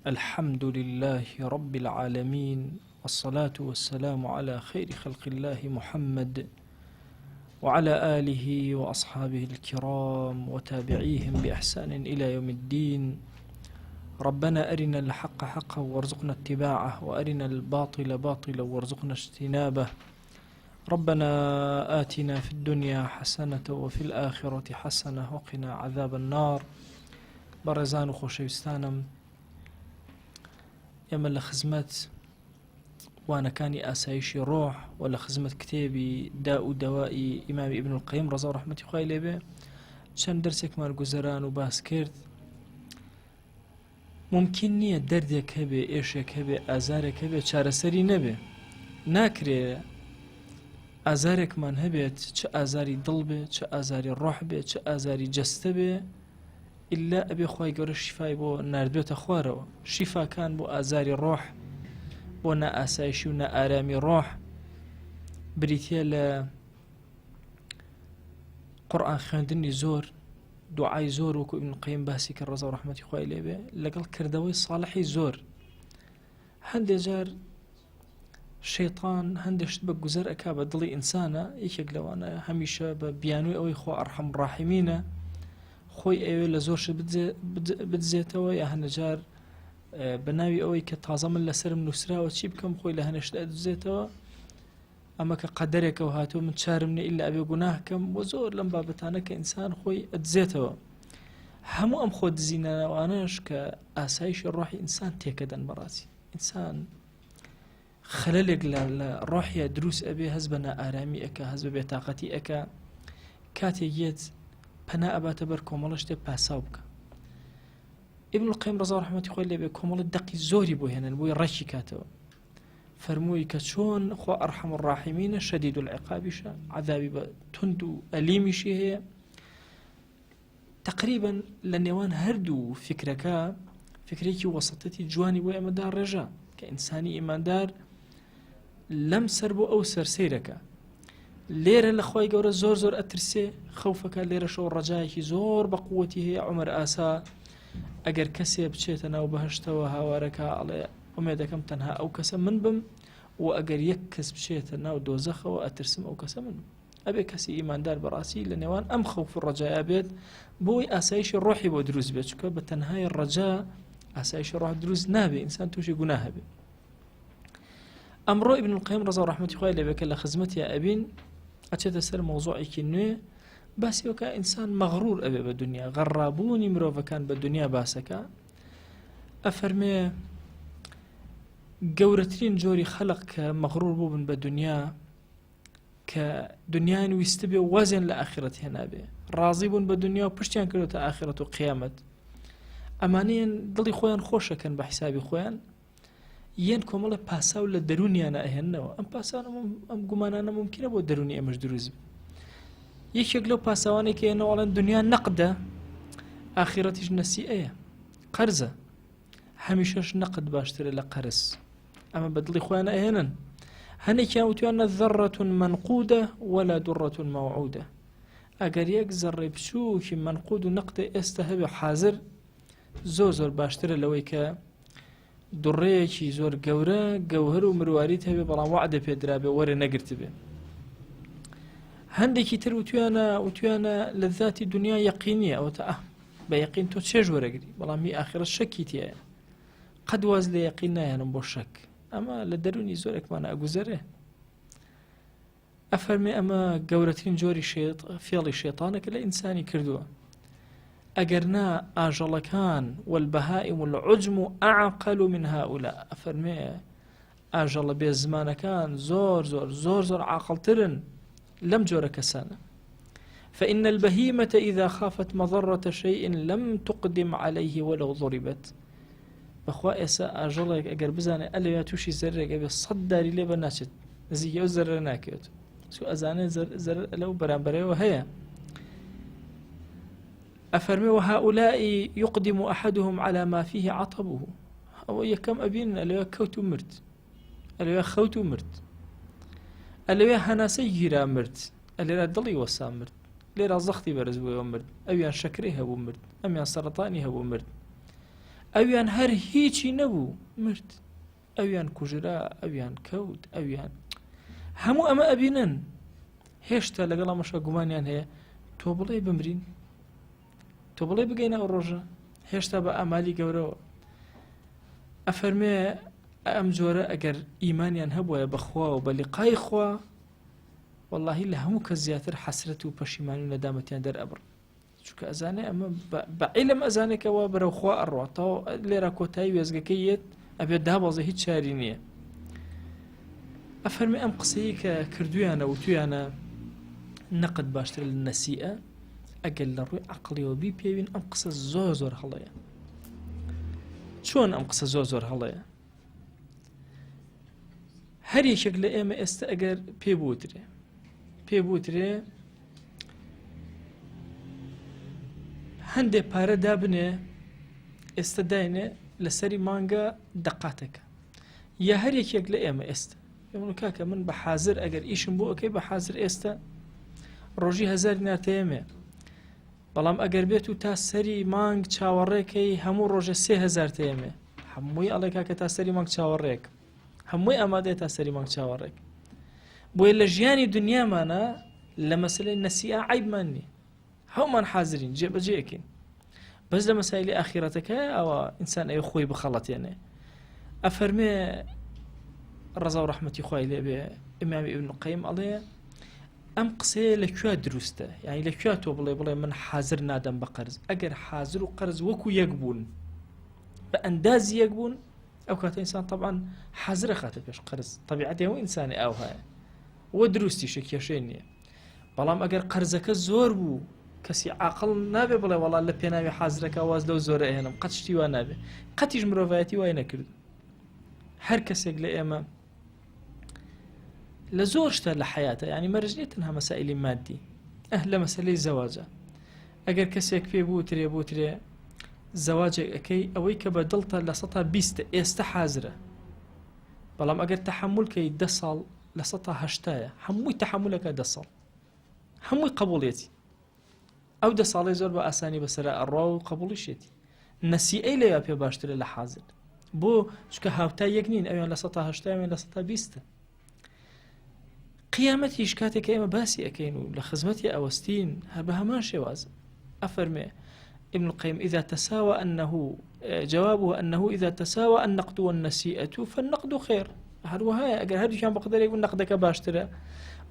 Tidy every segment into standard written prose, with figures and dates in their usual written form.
الحمد لله رب العالمين والصلاة والسلام على خير خلق الله محمد وعلى آله وأصحابه الكرام وتابعيهم بإحسان إلى يوم الدين ربنا أرنا الحق حقا وارزقنا اتباعه وأرنا الباطل باطلا وارزقنا اجتنابه ربنا آتنا في الدنيا حسنة وفي الآخرة حسنة وقنا عذاب النار بەڕێزان و خۆشەویستانم ئێمە لە خزمەت وانەکانی ئاسایشی ڕۆح و لە خزمەت کتێبی دا و دەوائی ئیمامی ئیبن القیم ڕەزا و ڕەحمەتی خوای لێبێ چەند دەرسێکمان گوزەران و باس کرد ممکن نییە دەردێک هەبێ ئێشێک هەبێ ئازارێک هەبێ چارەسەری نەبێ ناکرێ ئازارێکمان هەبێت چ ئازاری دڵ بێ چ ئازاری ڕۆح بێ چ ئازاری جەستە بێ ئیلا ئەبێ خوای گەورە شیفای بۆ ناردبێتە خوارەوە شیفاکان بۆ ئازاری ڕۆح بۆ نائاسایشی و نائارامی ڕۆح بریتە لە قورآن خوێندنی زۆر دوعای زۆر وەکو ابن قیم باسی کە ڕەزا و ڕەحمەتی خوای لێبێ لەگەڵ کردەوەی صالحی زۆر هەندێ جار شەیتان هەندێک شت بە گوزەر ئەکا بە دڵی ئینسانە یەکێک لەوانە هەمیشە بە بیانووی ئەوەی خۆ ئەرحەم ڕاحمینە خۆی ئەوێ لە زۆر شت بدزێتەوە یا هەنەجار بە ناوی ئەوەی کە تازە من لەسرم نووسراوە چی بکەم خۆی لە هەنێشت ئەدزێتەوە ئەمە کە قەدەرێکەوە هاتووە من چارم نیە ئیلا ئەبێ گوناه کەم وە زۆر لەم بابەتانە کە ئینسان خۆی ئەدزێتەوە هەموو ئەم خۆ دزینەوانەش کە ئاسایشی ڕۆحی ئینسان تێکەدەن بەڕاستی ئینسان خەلەلێک لە لە ڕۆحیە دروست ئەبێ هەز بە نائارامی ئەکا هەز بە بێتاقەتی ئەکا کاتێک یەت پەنا ئەباتە بەر کۆمەڵە شتێ پاساو بکە ابن القیم ڕەزا و ڕەحمەتی خۆی لێبێ کۆمەڵە دەقی زۆری بۆ هێنن بۆی ڕێکی کاتەوە فەرمووی کە چۆن خوا ئەرحەم الراحمینە شەدید العقابیشە عذابی بە توند و ئەلیمیشی هەیە تقریبا لە نێوان هەردوو فکرەکە فکرێکی وەسەتەتی جوانی بۆ ئێمە داڕێژە کە ئینسانی ئیماندار لەم سەر بۆ ئەو سەر سەیرەکە لێرە لە خی گەورە زۆر زۆر ئەترسێ خەوفەکە لێرەشەوە ڕەجایەکی زۆر بە قووەتی هەیە عمر ئاسا ئەگەر کەسێ بچێتە ناو بەهشتەوە هاوارەکە ئەڵێ ئومێدەکەم تەنها ئەو کەسە من بم و ئەگەر یەک کەس بچێتە ناو دۆزەخەوە ئەترسم ئەو کەسە من بم. ئەبێ کەسی ئیماندار بەڕاستی لە نێوان ئەم خەوف و ڕەجایە بێت بۆی ئاسایشی ڕۆحی بۆ دروست بێت چونکە بە تەنهای ڕەجا ئاسایشی ڕۆح دروست نابێ ئینسان تووشی گوناه بێ ئەمڕۆ ابن القیم ڕەزا و ڕەحمەتی خوای لێبێ کە لە خزمەتیا ئەبین ئەچێتە سەر مەوزوعێکی نوێ باسی وەکە ئینسان مەغرور ئەبێ بە دنیا غەڕابوونی مرۆڤەکان بە دنیا باسەکە ئەفەرمێ گەورەترین جۆری خەلق کە مەغرور بووبن بە دنیا کە دنیایان ویستبێ و وازیان لە ئاخرەت هێنابێ ڕازی بوون بە دنیا و پشتیان کردوتە ئاخرەت و قیامەت ئەمانەیەن دڵی خۆیان خۆشەکەن بە حیسابی خۆیان یەن کۆمەڵە پاساو لە دەرونیانە ئەهێنەوە ئەم پاسان ئەم گومانانە ممکنە بۆ دەرونی ئێمەش دروست بێت یەکێک لەو پاساوانێک هێنەوەڵێن دنیا نەقدە ئاخرەتیش نەسیئەیە قەرزە هەمیشەش نەقد باشترە لە قەرز ئەمە بە دڵی خۆیان ئەهێنن هەنێکیان وتویانە ذەڕەت منقودە ولا دڕەت مەوعودە ئەگەر یەک زەڕەی بچووکی منقود و نەقدە ئێستا هەبێ حاضر زۆر زۆر باشترە لەوەی کە دوڕەیەکی زۆر گەورە گەوهر و مرواریت هەبێ بەڵام وعدە پێدرابێ وەرە نەگرتبێ هەندێکی تر وتویانە وتویانە لە ذاتی دنیا یەقینیە ئەوە تا بە یەقین تۆ چێژ وەرەگری بەڵام هی ئاخرەت شەکی تایە قەت واز لە یەقین نایەنم بۆ شەک ئەمە لە دەرونی زۆرێکمانە ئەگوزەرێ ئەفەرمێ ئەمە گەورەترین جۆری شێت فێڵی شێتانەکە لە ئینسانی کردووە ئەگەر نا ئاژەڵەکان والبهائم العجم أعقل من هؤلاء ئەفەرمێ ئاژەڵە بێ زمانەکان زۆر زۆر زۆر زۆر عاقڵترن لەم جۆرە کەسانە فإن البهيمة إذا خافت مضرة شيء لم تقدم عليه ولو ضربت بەخوا ئێستا ئاژەڵێک ئەگەر بزانێت ئەلەوە تووشی زەرێک ئەبێ سەد داری لێ بە ناچێت نزیکی ئەو زەرە ناکەوێت چو ئەزانێت زەرەر لەو بەرامبەرەوە هەیە ئەفەرمێ وهؤلاء يقدم أحدهم على ما فيه عطبه ئەوە یەکەم ئەبین ئەلەوێ کەوت و مرد ئەلەوێ خەوت و مرد ئەلەوێ هەناسەی گیرا مرد ئەلێرا دڵی وەسا مرد لێرا زەختی بەرز بووەوە مرد ئەویان شەکرەی هەبوو مرد ئەمیان سەرەتانی هەبوو مرد. ئەویان هەر هیچی نەبوو مرد ئەویان کوژرا ئەویان کەوت ئەویان هەموو ئەمە ئەبینن هێشتا لەگەڵ ئەمەشە گومانیان هەیە تۆ بڵێ بمرین تۆ بڵێ بگەینە ئەو ڕۆژە هێشتا بە ئامالی گەورەوە ئەفەرمێ ئەم جۆرە ئەگەر ئیمانیان هەبووە بەخوا و بە لیقای خوا واللهی لە هەموو کەس زیاتر حەسرەت و پەشیمانی و نەدامەتیان دەرئەبڕ چونکە ئەزانێ ئەمە بە عیلم ئەزانێ کەەوە بەرەو خوا ئەڕوا تا لێرە کۆتایی وێزگەکەی یەت ئەبێت دابەزە هیچ چاری نییە ئەفەرمی ئەم قسەیە کە کردویانە وتویانە نەقد باشتر لە نەسیئە ئەگەر لە ڕووی عقلیەوە بی پێوین ئەم قسە زۆر زۆر هەڵەیە چۆن ئەم قسە زۆر زۆر هەڵەیە هەر یەکێک لە ئێمە ئێستا ئەگەر پێ بوترێ پێ بوترێ هەندێ پارە دابنێ ئێستا داینێ لەسەری مانگە دەقاتەکە یا هەر یەکێک لە ئێمە ئێستا ئێمە کاکە من بە حاضر ئەگەر ئیشم بۆ ئەەکەی بە حاضر ئێستا ڕۆژی هزار ناتەیەمێ بەڵام ئەگەر بێت و تا سەری مانگ چاوەڕێکەی هەموو ڕۆژە 3000 تەیەمێ هەمووی ئەڵێ کاکە تا سەری مانگ چاوەڕێک هەمووی ئامادەیە تا سەری مانگ چاوەڕێک بۆیە لە ژیانی دنیامانە لە مەسلەی نەسیئە عیبمان نییە هەومان حازرین جێبەجێەکەین بەس لە مەسایلی ئاخیرەتەکە ئەوە ئینسان ئەوێ خۆی بخەڵەتێنێ ئەفەرمێ ڕەزا و ڕەحمەتی خوای لێبێ ئیمامی ئیبن قەیم ئەڵێ ئەم قسەیە لە کوێ دروستە یعنی لە کوێ تۆ بڵێ بڵێ من حازر نادەم بە قەرز ئەگەر حازر و قەرز وەکو یەک بوون بە ئەندازی یەک بوون ئەو کاتە ئینسان طبعا حازرە خاتە پێش قەرز طبیعەتی هەموو ئینسانی ئاو هەیە وە دروستیشە کێشەی نییە بەڵام ئەگەر قەرزەکە زۆر بوو کەسی عاقڵ نابێ بڵێ وەڵا لە پێناوی حازرەکە واز لەو زۆرە ئێنم قەت شتی وا نابێ قەتیش مرۆڤایەتی وای نەکرد هەر کەسێک لە ئێمە لە زۆر شتە لە حیاتە ینی مەرج نیە تەنها مەسائلی مادی ئەه لە مەسلەی زەواجە ئەگەر کەسێک پێ بوترێ بوترێ زەواجێک ئەەکەی ئەوەی کە بە دڵتە لە سە بیستە ئێستا حازرە بەڵام ئەگەر تەحملکەی دە ساڵ لە سە هەشتایە هەمووی تەحملەکە دە ساڵ هەمووی قبولێتی ئەو دە ساڵەی زۆر بە ئاسانی بەسەرا ئەڕوا و قبوڵیشێتی نەسیئەی لەویا پێ باشترە لە حازر بۆ چکە هاوتا یەک نین ئەویان لە 1970 ئەویان لە 1920 قیامەتیش کاتێک کە ئێمە باسی ئەەکەین و لە خزمەتی ئەوەستین هەر بە هەمان شێواز ئەفەرمێ ابن القيم إذا تساوى أنه جوابه أنه إذا تساوى النقد والنسيئة فالنقد خير هەروەها ئەگەر هەردووکیان بەقدرێک بوون نەقدەکە باشترە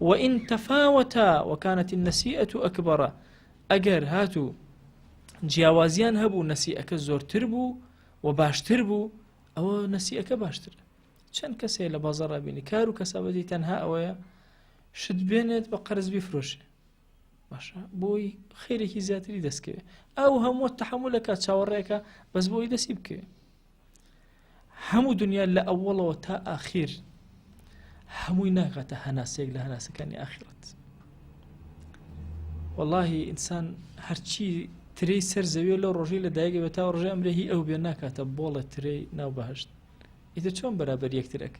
وإن تفاوتا وكانت النسيئة أكبر ئەگەر هاتوو جیاوازیان هەبوو نەسیئەکە زۆرتر بوو و باشتر بوو ئەوە نەسیئەکە باشتر چەند کەسێ لە بازاڕا بینی کار و کەسابەتی تەنها ئەوەیە شت بێنێت بە قەرز بیفرۆشێ باشە بۆی خێرێکی زیاتری دەستکەوێت ئەو هەموو تەحملەکە چاوەڕێکە بەس بۆی دەستی بکەوێت هەموو دنیا لە ئەوەڵەوە تا ئاخیر هەمووی ناگاتە هەناسەیەک لە هەناسەکانی ئاخرەت واللهی ئینسان هەرچی ترەی سەر زەویە لەو ڕۆژەی لە دایکە بێت تا ڕۆژێ ئەمرێ هی ئەو بێ ناکاتە بۆڵە ترەی ناو بەهشت ئیتر چۆن بەرابەر یەکترەک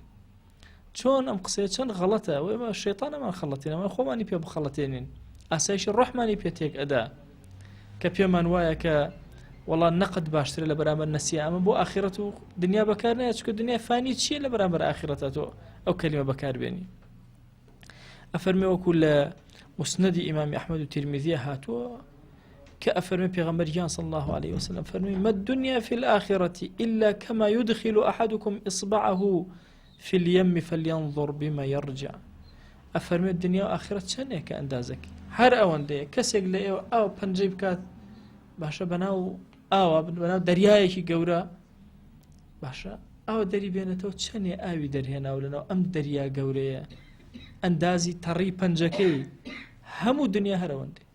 چۆن ئەم قسەیە چەند غەڵەتە و ئێمە شەیتانەمان خەڵەتێن ئەمە خۆمانی پێ بخەڵەتێنین ئاسایشی ڕۆحمانی پێ تێک ئەدا کە پێمان وایە کە وەڵا نەقد باشترە لە بەرامبەر نەسیە ئەمە بۆ ئاخرەت و دنیا بەکار نایە چکە دنیا فانی چییە لە بەرامبەر ئاخرەتە تۆ ئەو کەلیمە بەکاربێنی ئەفەرمێ وەکو لە مسندی ئیمامی ئەحمەد و ترمیزیە هاتووە کە ئەفەرمێ پێغەمبەر گیان صلی الله عليه وسلم فەرمی ما الدنيا في الآخرة إلا كما يدخل أحدكم إصبعه في اليم فلينظر بما يرجع ئەفەرمێت دنیا و ئاخرەت چەندێکە ئەندازەکەی هەر ئەوەندەیە کەسێک لە ئێوە ئاو پەنجەی بکات باشە بەناو ئاوا بەناو دەریایەکی گەورە باشە ئەوە دەری بێنێتەوە چەنێ ئاوی دەرهێناو لەناو ئەم دەریا گەورەیە ئەندازی تەڕی پەنجەکەی هەموو دنیا هەرەوەندەی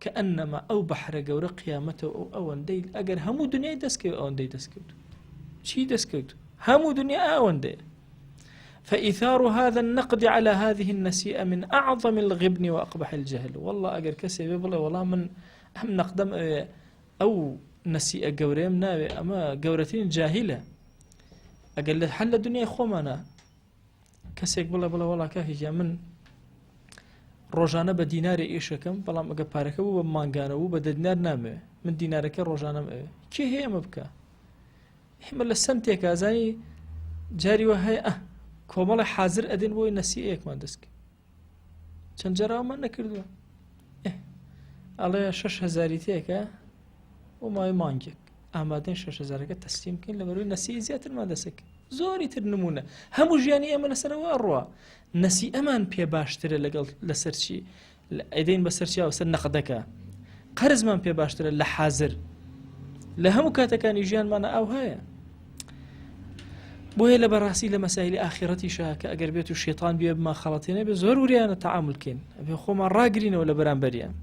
کە ئەنەما ئەو بەحرە گەورە قیامەتە ئەو ئەوەندەی ئەگەر هەموو دنیای دەستکەوت ئەوەندەی دەستکەوت چی دەستکەوت هەموو دنیا ئەوەندەیە فإيثار هذا النقد على هذه النسيئة من أعظم الغبن وأقبح الجهل والله أجر كسي بڵێ وەڵا من ئەم نەقدەم ئەوێ ئەو نەسیئە گەورەیەم ناوێ ئەمە گەورەترین جاهیلە ئەگەر لە حل لە دنیای خۆمانە کەسێک بڵێ بڵێ وەڵا کاکە گیان من ڕۆژانە بە دینارێ ئیشەکەم بەڵام ئەگە پارەکە بوو بە مانگانە بوو بە دە دینار نامەوێ من دینارەکە ڕۆژانەم ئەوێ کێ هەیە ئەمە بکە؟ ئێمە لە سەمتێکا زانی جاری وە هەیە ئە کۆمەڵی حازر ئەدێن بۆی نەسیەیەکمان دەستکە چەند جاراومان نەکردووە ئەڵێ شش هزاری تێکە بۆ ماوەی مانگێک ئامادەین شش هزارەکە تەسلیم بکەین لە بەروی نەسی زیاترمان دەسک زۆری تر نمونە هەموو ژیانی ئێمە لەسەرەوە ئەڕوا نەسی ئەمان پێ باشترە لەگەڵ لەسەر چی ئەدەین بەسەر چیا سەر نەقدەکە قەرزمان پێ باشترە لە حازر لە هەموو کاتەکانی ژیانمانە ئەو هەیە بۆیە لە بەڕاستی لە مەسایلی ئاخیرەتیشا کە ئەگەر بێت و شێتان بێ بمان خەڵەتێنێ بێ زۆر وریانە تەعامل کەین ئەبێ خۆمان ڕاگرینەوە لە بەرامبەریان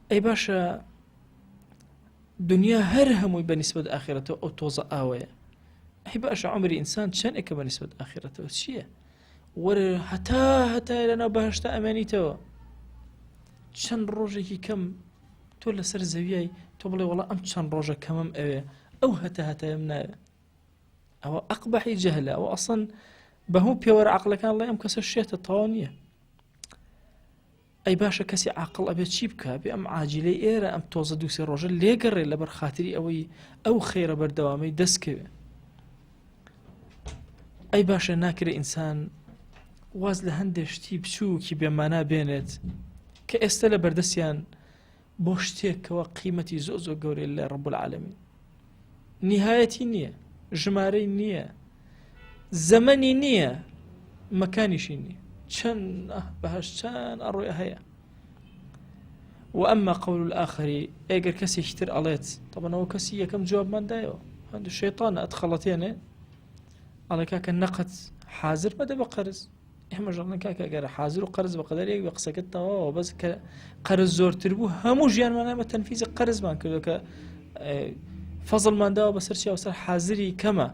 ئەی باشە دنیا هەر هەمووی بە نیسبەت ئاخیرەتەوە ئەو تۆزە ئاوەیە ئەی باشە عمری ئینسان چەندێکە بە نیسبەت ئاخیرەتەوە چییە؟ وەرە هەتا هەتای لەناو بەهشتا ئەمێنیتەوە چەند ڕۆژێکی کەم تۆ لەسەر زەویای تۆ بڵێ وەڵا ئەم چەند ڕۆژە کەمم ئەوێ ئەو هەتا هەتایم ناوێ ئەوە ئەقبەحی جەهلە ئەوە ئەسڵەن بە هەموو پێوەرە عەقڵەکان ڵێ ئەم کەسە شێتە تەواو نییە ئەی باشە کەسی عاقڵ ئەبێ چی بکە بێ ئەم عاجلەی ئێرە ئەم تۆزە دووسێ ڕۆژە لێگەڕێ لەبەر خاتری ئەوەی ئەو خێرە بەردەوامەی دەستکەوێ ئەی باشە ناکرێ ئینسان واز لە هەندێک شتی بچووکی بێمانا بێنێت کە ئێستا لە بەردەستیان بۆ شتێکەوە قیمەتی زۆ زۆر گەورەی لە ڕب العالمین نیهایەتی نییە ژمارەی نییە زەمەنی نییە مەکانیشی نییە چەند بەهش چەند ئەڕۆی هەیە وأما قول الآخر ئەگەر کەسێکی تر ئەڵێت طبعا کەسی یەکەم جوابمان دایەوە هەندو شەیطانە ئەتخەڵەتێنێ ئەڵێ کاکە نەقەت حاضر مەدە بە قەرز ئێمەش ئەڵێن کاکە گەر حاضر و قەرز بە قەدەر یەک بە قسەکەت تەواوە بەس کە قەرز زۆرتر بوو هەموو ژیانمان ئێمە تەنفیزی قەرزمان کردو کە فەزڵمان داوە بەسەر چیا سەر حاضری کەمە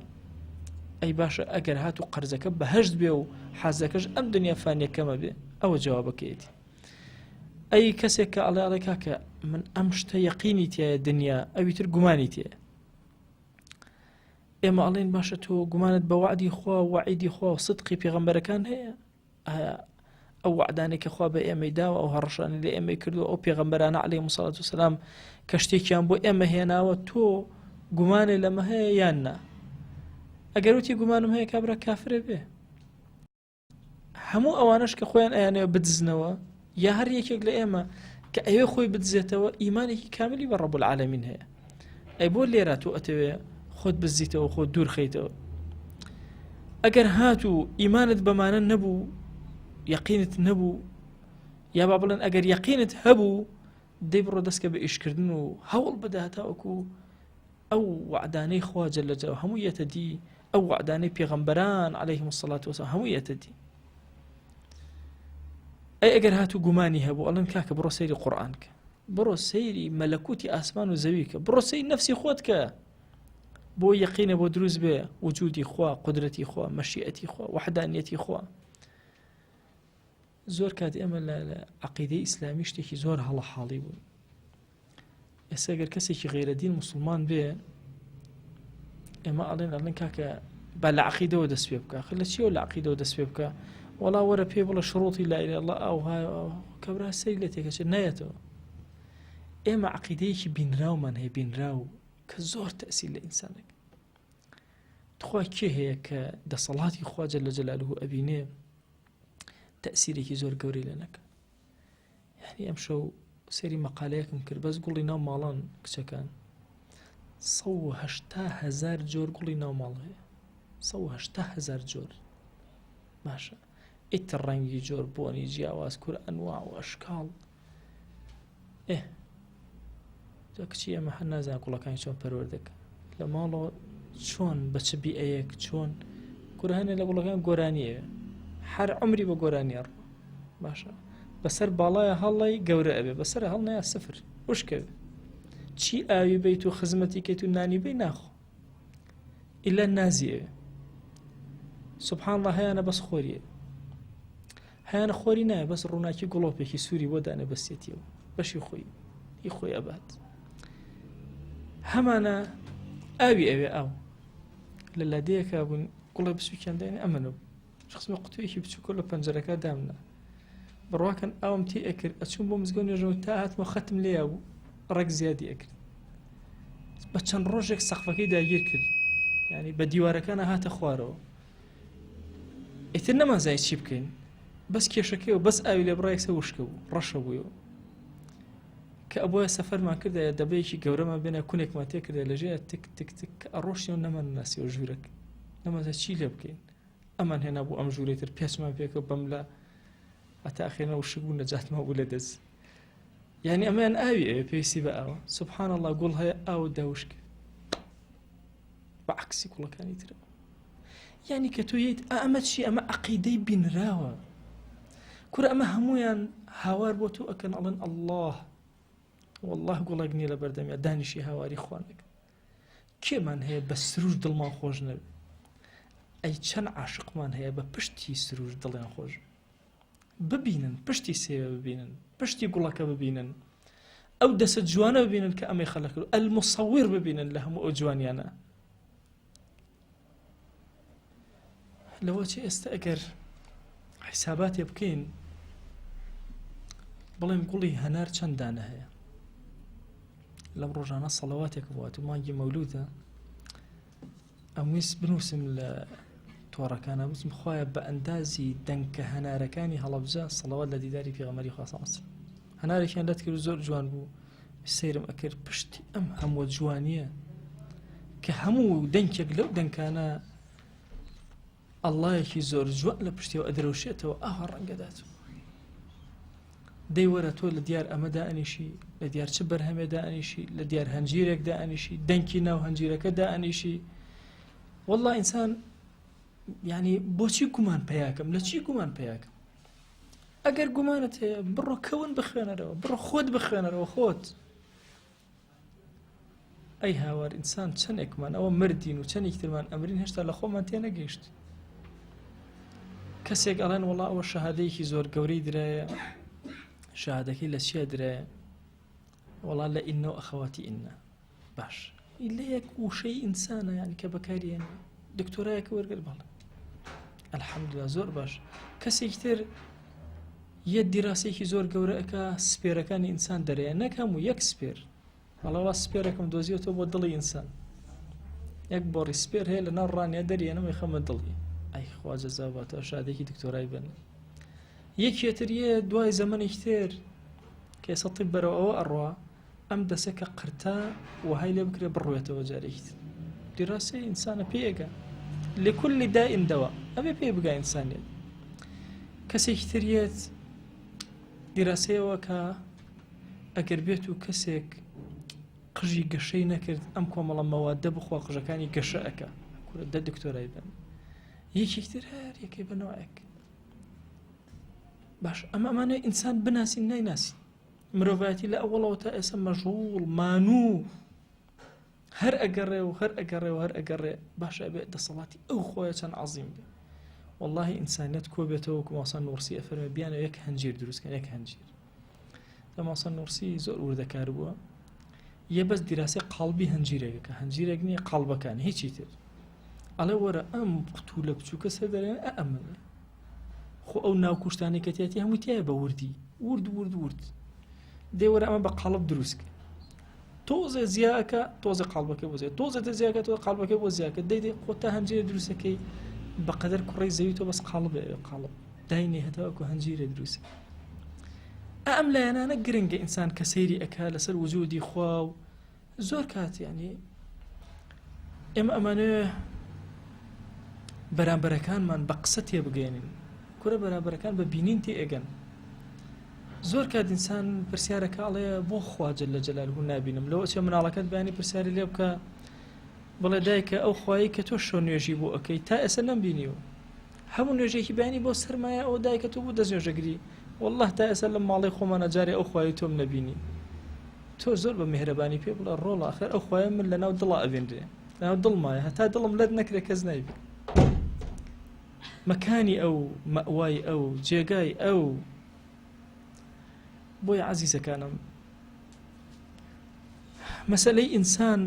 ئەی باشە ئەگەر هات و قەرزەکە بەهشت بێ و حازەکەش ئەم دنیا فانیە کەمە بێ ئەوە جوابەکەیەتی ئەی کەسێک کە ئەڵێ ئەڵێ کاکە من ئەم شتە یەقینی تایە دنیا ئەوی تر گومانی تێ ئێمە ئەڵێن باشە تۆ گومانت بە وەعدی خوا و وەعیدی خوا و سدقی پێغەمبەرەکان هەیە ئایا ئەو وەعدانەی کە خوا بە ئێمەی داوە ئەو هەڕەشانەی لە ئێمەی کردو ئەو پێغەمبەرانە عەلەیهیم سەڵات وسەلام کە شتێکیان بۆ ئێمە هێناوە تۆ گومانێ لەمە هەیە یان نا ئەگەر وتی گومانم هەیە کابرا کافرە بێ هەموو ئەوانەش کە خۆیان ئەیانەوە بدزنەوە یا هەر یەکێک لە ئێمە کە ئەوێ خۆی بدزێتەوە ئیمانێکی کاملی بە ڕەب العالمین هەیە ئەی بۆ لێرە تۆ ئەتەوێ خۆت بزیتەوە خۆت دوور خەیتەوە ئەگەر هات و ئیمانت بەمانە نەبوو یەقینت نەبوو یا با بڵێن ئەگەر یەقینت هەبوو دەی بڕۆ دەستکە بە ئیشکردن و هەوڵ بدە هەتاوەکو ئەو وەعدانەی خوا جل جلاله هەموو یەتە دی ئەو وەعدانەی پێغەمبەران علیهم الصلاة والسلام هەموو یەتە دی ئەی ئەگەر هاتوو گومانی هەبوو ئەڵێن کاکە بڕۆ سەیری قورئان کە بڕۆ سەیری مەلەکوتی ئاسمان و زەوی کە بڕۆ سەیری نەفسی خۆت کە بۆ یەقینە بۆ دروست بێ وجودی خوا قدرەتی خوا مەشیئەتی خوا وەحدانیەتی خوا زۆر کات ئێمە لە عقیدەی ئیسلامی شتێکی زۆر هەڵە حاڵی بوون ئێستا گەر کەسێکی غیرەدین مسلمان بێ ئێمە ئەڵێن ئەڵێن کاکە با لە عقیدەوە دەست پێ بکە خە لە چیەوە لە عقیدەوە دەست پێ بکە وەڵا وەرە پێ بڵە شڕۆتی لا إله الله ئەو کەبرا سەری لە تێکەچێت نایەتەوە ئێمە عقیدەیەکی بینراومان هەیە بینراو کە زۆر تەسیل لە ئینسانێک تخوا کێ هەیە کە دەسەڵاتی خوا جل جلاله ئەبینێ تەسیرێکی زۆر گەورەی لە نەکە یعنی ئەم شەو سەیری مەقالەیەکم کرد بەس گوڵی ناو ماڵان کچەکان هزار جۆر گوڵی ناو ماڵ هەیە هزار جۆر باشە ئیتر ڕەنگی جۆر بۆنی جیاواز کور ئەنوا و ئەشکاڵ ئێ جا کچی ئێمە هەر نازان گوڵەکانی چۆن پەروەردەکە لە ماڵەوە چۆن بە چ بیئەیەک چۆن کورە هەنێ لە گوڵەکان گۆرانیەوێ هەر عمری بە گۆرانیە ڕوە باشە بەسەر باڵایە هەڵی گەورە ئەبێ بەسەر هەڵنەیە سفر وشکەوێ چی ئاوی بیت و خزمەتی کەیت و نانی بی ناخۆ ئیلا نازی ئەوێ سبحان الله هەیانە بەس خۆریە هەیانە خۆری نایە بەس ڕووناکی گوڵۆپێکی سووری بۆ دانێ بەسێتیەوە بەشی خۆی هی خۆی ئەبات هەمانە ئاوی ئەوێ ئاو لە لادەیەکە بوون گوڵە بچووکیان داین ئەمەنە خستمە قوتویەکی بچووکە لە پەنجەرەکە دامنا بڕواکەن ئاوم تێ ئەکرد ئەچوم بۆ مزگەوت نوێژەوە تا هاتمە خەتم لێیا بوو ڕێک زیادی ئەکرد. بە چەند ڕۆژێک سەقفەکەی داگیر کرد یعنی بە دیوارەکانە هاتە خوارەوە ئیتر نەمانزای چی بکەین بەس کێشەکەی و بەس ئاوی لێ بڕایەکسە وشکە بوو ڕەشە بوویەوە کە ئەبووە سەفەرمان کردایە دەبەیەکی گەورەمان بێنە کونێکمان تێکردە لەژێر تک تک تک کە ئەڕۆشتین و نەمان ناسیەوە ژوورەک نەمانزا چی لێ بکەین ئەمان هێنا بۆ ئەم ژوورەی تر پێچمان پێکە بەملا هەتا ئەخێنە وشک بوو نەجاتمان بوو لە دەست یعنی ئەمەیان ئاوی ئەوێ پێویستی بە ئاوە سبحان الله گوڵ هەیە ئاو داوشک بە عکسی گوڵەکانی ترەوە یعنی کە تۆ یت ئەمە چی ئەمە عقیدەی بینراوە کورە ئەمە هەمویان هاوار بۆ تۆ ئەکەن ئەڵێن الله والله گوڵێک نییە لە بەردەمیا دانیشی هاواری خوانێک کێمان هەیە بە سروش دڵمان خۆش نەبێ ئەی چەند عاشقمان هەیە بە پشتی سروش دڵیان خۆش ببینن پشتی سێوە ببینن پشتی گوڵەکە ببینن ئەو دەسە جوانە ببینن کە ئەمەی خەلق کرد المصور ببینن لە هەموو ئەو جوانیانە لەوە چی ئێستا ئەگەر حیساباتێ بکەین بڵێم گوڵی هەنار چەند دانە هەیە لەم ڕۆژانە سەڵەواتێک بوات و مانگی مەولودە ئەمویست بنووسم لە تۆڕەکانە وتم خوایە بە ئەندازی دەنکە هەنارەکانی هەڵەبجە سەڵەوات لە دیداری پێغەمبەری خوا صلی الله هەنارێکیان لەت کرد زۆر جوان بوو سەیرم ئەکرد پشتی ئەم هەموو جوانیە کە هەموو دەنکێک لەو دەنکانە ئەڵڵایەکی زۆر جوان لە پشتیەوە ئەدرەوشێتەوە ئاوا ڕەنگەدات دەی وەرە تۆ لە دیار ئەمە دائەنیشی لە دیار چ بەرهەمێ دائەنیشی لە دیار هەنجیرێک دائەنیشی دەنکی ناو هەنجیرەکە دائەنیشی والله ئینسان یعنی بۆچی گومان پیاکەم لە چی گومان پیاکەم ئەگەر گومانت هەیە بڕۆ کەون بخوێنەرەوە بڕۆ خۆت بخوێنەرەوە خۆت ئەی هاوار ئینسان چەندێکمان ئەوە مردین و چەندێکی ترمان ئەمرین هێشتا لە خۆمان تێنەگەیشت کەسێک ئەڵێن وڵا ئەوە شەهادەیەکی زۆر گەورەی درایە شەهادەکەی لە چیە درایە وڵا لە ئینە و ئەخەواتی ئینە باش لە یەک وشەی ئینسانە یان کە بەکاریێن دکتۆرایەکە وەرگر بەڵێ الحەمدلله زۆر باش کەسێکی تر یە دیراسێکی زۆر گەورە ئەکا سپێرەکانی ئینسان دەرەیە نەک هەموو یەک سپێر ئەڵێ وا سپێرەکەم دۆزیەتەوە بۆ دڵی ئینسان یەک بۆڕی سپێر هەیە لە ناو ڕانیە دەریێنم خەمە دڵی ئەی خوا جەزا باتەوە شادێکی دکتۆرای بن یەکێتر یە دوای زەمەنێکی تر کە ئێستا طب بەرەوە ئەوە ئەڕوا ئەم دەسە کە قرتا وەهای لێ بکرێ بڕوێتەوە جارێکی تر دیراسەی ئینسانە پێگە لكل داء دواء ئەبێ پێ بگا ئینسانیت کەسێکی تر یەت دیراسەیەوە کە ئەگەر بێت و کەسێک قژی گەشەی نەکرد ئەم کۆمەڵە مەوادە بخوا قژەکانی گەشە ئەکا کورە دە دکتۆرای بن یەکێک تر هەر یەکەی بە نەوەک باش ئەمە ئەمانە ئینسان بناسین نایناسین مرۆڤایەتی لە ئەوەڵەوە تا ئێستا مەژغوڵ مانوو هەر ئەگەڕێ و هەر ئەگەڕێ و هەر ئەگەڕێ باش ئەبێ دەسەڵاتی ئەو خۆیە چەند عەزیم بێ واللهی ئینسانیەت کۆ بێتەوە وەکو ماسا نووڕسی ئەفەرمێ بیانەوە یەک هەنجیر دروستکەن یەک هەنجیر لە ماسا نووڕسی زۆر وردەکار بووە یە بەس دیراسی قاڵبی هەنجیرێکە کە هەنجیرێک نییە قاڵبەکان هیچی تر ئەڵێ وەرە ئەم قوتولە بچووکە سەر دەرێن ئەمنێ خۆ ئەو ناوکوشتانەی کە تیاتی هەمووی تایە بە وردی ورد ورد ورد دێ وەرە ئەمە بە قاڵب دروست کرد تۆزێ زیاکە تۆزێ قاڵبەکە بۆ زیاد تۆزێ تە زیاکە تۆ قاڵبەکە بۆ زیاکە دەی دەی قۆتا هەنجیرە دروستەکەی بەقەدەر کوڕی زەوی تۆ بەس قاڵب ئەوێ قاڵب داینێ هەتاوەکو هەنجیرە دروست ئەم لایەنانە گرنگە ئینسان کە سەیری ئەکا لەسەر وجودی خوا و زۆر کات یعنی ئێمە ئەمانەوێ بەرامبەرەکانمان بە قسە تێبگەێنین کورە بەرامبەرەکان بە بینین تێئەگەن زۆر کات ئینسان پرسیارەکە ئەڵێ بۆ خوا جل لە جەلالهو نابینم لەوە چێ مناڵەکەت بەیانی پرسیاری لێ بکە بڵێ دایکە ئەو خوایی کە تۆ شەو نوێژی بۆ ئەەکەی تا ئێستا نەمبینیوە هەموو نوێژێکی بەیانی بۆ سەرمایە ئەو دایکە تۆ بۆ دەست نوێژەگری والله تا ئێستا لەم ماڵی خۆمانە جارێ ئەو خوایی تۆم نەبینی تۆ زۆر بە میهرەبانی پێ بڵێ ڕۆڵە ئەخر ئەو خوایە من لەناو دڵا ئەبینرێ لەناو دڵمایە هەتا دڵم لەت نەکرێ کەس نایبی مەکانی ئەو مەوای ئەو جێگای ئەو بۆیە عەزیزەکانم مەسەلەی ئینسان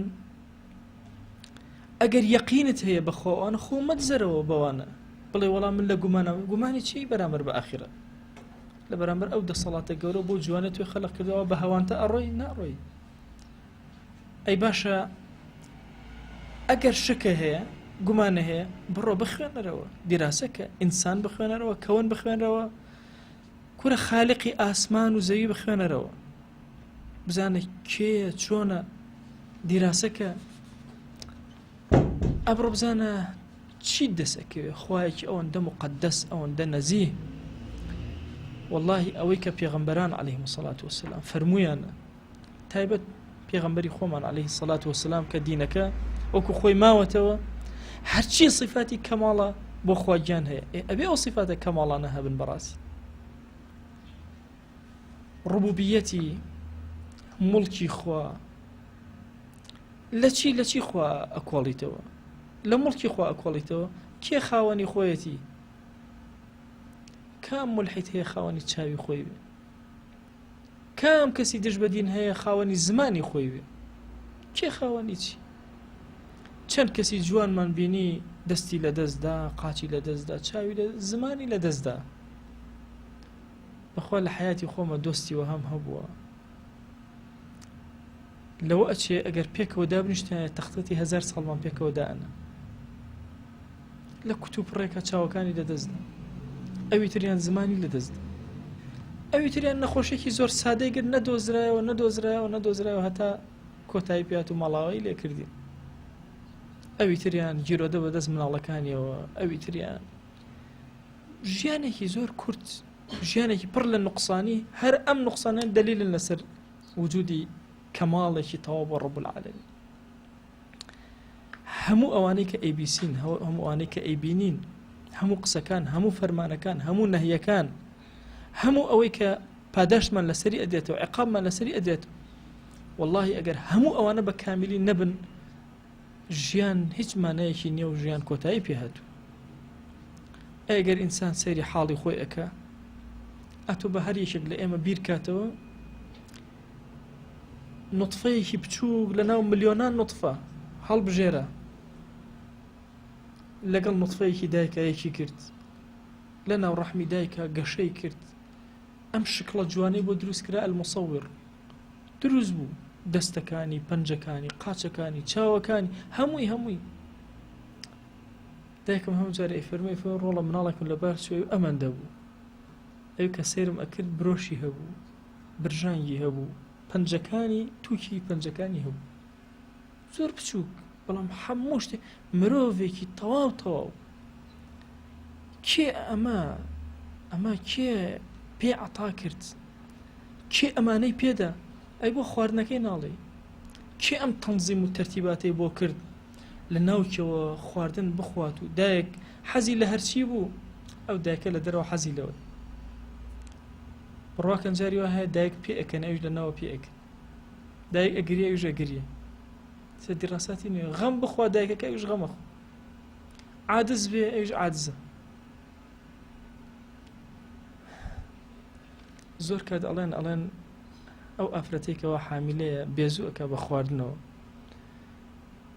ئەگەر یەقینت هەیە بەخۆوان خۆ مەدزەرەوە بەوانە بڵێ وەڵام من لە گومانە گومانی چی بەرامبەر بە ئاخرەت لە بەرامبەر ئەو دەسەڵاتە گەورە بۆ جوانە توی خەلق کردەوە بە هەوانتە ئەڕۆی ناڕۆی. ئەی باشە ئەگەر شکە هەیە گومانە هەیە بڕۆ بخوێنەرەوە دیراسەکە ئینسان بخوێنەرەوە کەون بخوێنەرەوە کورە خالقی ئاسمان و زەوی بخوێنەرەوە بزانە کێیە چۆنە دیراسەکە ئەبڕۆ بزانە چیت دەست ئەکەوێ خوایەکی ئەوەندە مقدس ئەوەندە نەزیه واللهی ئەوەی کە پێغەمبەران عەلەیهم الصلاة والسلام فەرموویانە تایبەت پێغەمبەری خۆمان عەلەیه الصلاة والسلام کە دینەکە وەکو خۆی ماوەتەوە هەرچی صفاتی کەماڵە بۆ خوا گیان هەیە ئەبێ ئەو صفاتە کەماڵانە هەبن بەڕاستی ڕبوبیەتی مڵکی خوا لە چی لە چی خوا ئەکۆڵیتەوە لە مڵکی خوا ئەکۆڵیتەوە کێ خاوەنی خۆیەتی کام ملحید هەیە خاوەنی چاوی خۆی بێ کام کەسی دژ بە دین هەیە خاوەنی زمانی خۆی بێ کێ خاوەنی چی چەند کەسی جوانمان بینی دەستی لە دەستدا قاچی لە دەستدا چاوی لە زمانی لە دەستدا بەخوا لە حیاتی خۆمە دۆستی وەهام هەبووە لەوە ئەچێ ئەگەر پێکەوە دابنیشتایە تەختەتی هەزار ساڵمان پێکەوە دائەنا لە کوتوپڕێکە چاوەکانی لەدەستدا ئەوی تریان زمانی لەدەستدا ئەوی تریان نەخۆشیێکی زۆر سادەی گرت نەدۆزرایەوە نەدۆزرایەوە نەدۆزرایەوە هەتا کۆتایی پیات و ماڵاوایی لێکردین ئەوی تریان گیرۆدە بەدەست مناڵەکانیەوە ئەوی تریان ژیانێکی زۆر کورت ژیانێکی پڕ لە نوقسانی هەر ئەم نوقسانە دەلیلن لەسەر وجودی کەماڵێکی تەواو بۆ ڕب العالمین هەموو ئەوانەی کە ئەیبیسین هەموو ئەوانەی کە ئەیبینین هەموو قسەکان هەموو فەرمانەکان هەموو نەهیەکان هەموو ئەوەی کە پاداشتمان لەسەری ئەدرێتەوە عقابمان لەسەری ئەدرێت واللهی ئەگەر هەموو ئەوانە بە کامیلی نەبن ژیان هیچ مانایەکی نییە و ژیان کۆتایی پێ هاتوو ئەگەر ئینسان سەیری حاڵی خۆی ئەکا ئەتۆ بە هەر یەکێک لە ئێمە بیر کاتەوە نوتفەیەکی بچووک لە ناو ملیۆنان نوتفە هەڵبژێرە لەگەڵ نوتفەیەکی دایکە یەکی کرد لە ناو ڕەحمی دایکە گەشەی کرد ئەم شکڵە جوانەی بۆ دروست کرا المصور دروست بوو دەستەکانی پەنجەکانی قاچەکانی چاوەکانی هەمووی هەمووی دایکم هەموو جارێ ئەیفەرموو ئەیفەرموو ڕۆڵە مناڵێکم لەبار چوو ئەوی ئەمەندە بوو ئەوی کە سەیرم ئەکرد برۆشی هەبوو برژانگی هەبوو پەنجەکانی تووکی پەنجەکانی هەبوو زۆر بچووک بەڵام هەموو شتێ مرۆڤێکی تەواو تەواو کێ ئەمە ئەمە کێ پێ عەتا کرد کێ ئەمانەی پێدا ئەی بۆ خواردنەکەی ناڵێ کێ ئەم تەنزیم و تەرتیباتەی بۆ کرد لە ناوکیەوە خواردن بخوات و دایک حەزی لە هەرچی بوو ئەو دایکە لە دەرەوە حەزی لەوە بڕواکەن جاری وا هەیە دایک پێ ئەکەن ئەویش لە ناوە پێ ئەکەن دایک ئەگری ئەویش ئەگریە سە دیڕاساتی نوێ غەم بخوا دایکەکە ئەویش غەمە خۆ عادز بێ ئەویش عادزە زۆر کات ئەڵێن ئەڵێن ئەو ئافرەتێکەوە حامیلەیە بێزوو ئەکا بە خواردنەوە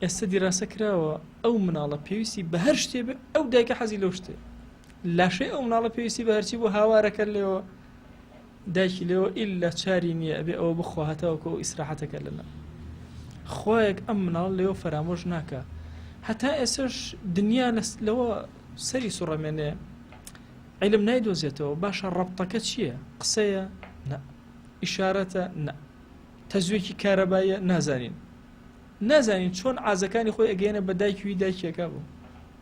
ئێستا دیراسە کراوە ئەو مناڵە پێویستی بە هەر شتێ بێ ئەو دایکە حەزی لەو شتێ لاشەی ئەو مناڵە پێویستی بە هەرچی بۆ هاوارەکە لێەوە دایکی لێەوە ئیلا چاری نییە ئەبێ ئەوە بخوا هەتاوەکو ئەو ئیسراحەتەکە لەنا خوایەک ئەم مناڵ لێەوە فەرامۆش ناکە هەتا ئێسش دنیا لەوە سەری سوڕەمێنێ علم نایدۆزێتەوە باشە ڕەبتەکە چییە قسەیە نە ئیشارەتە نە تەزوێکی کارەبایە نازانین نازانین چۆن عازەکانی خۆی ئەگەیەنە بە دایکی وی دایکیەکە بوو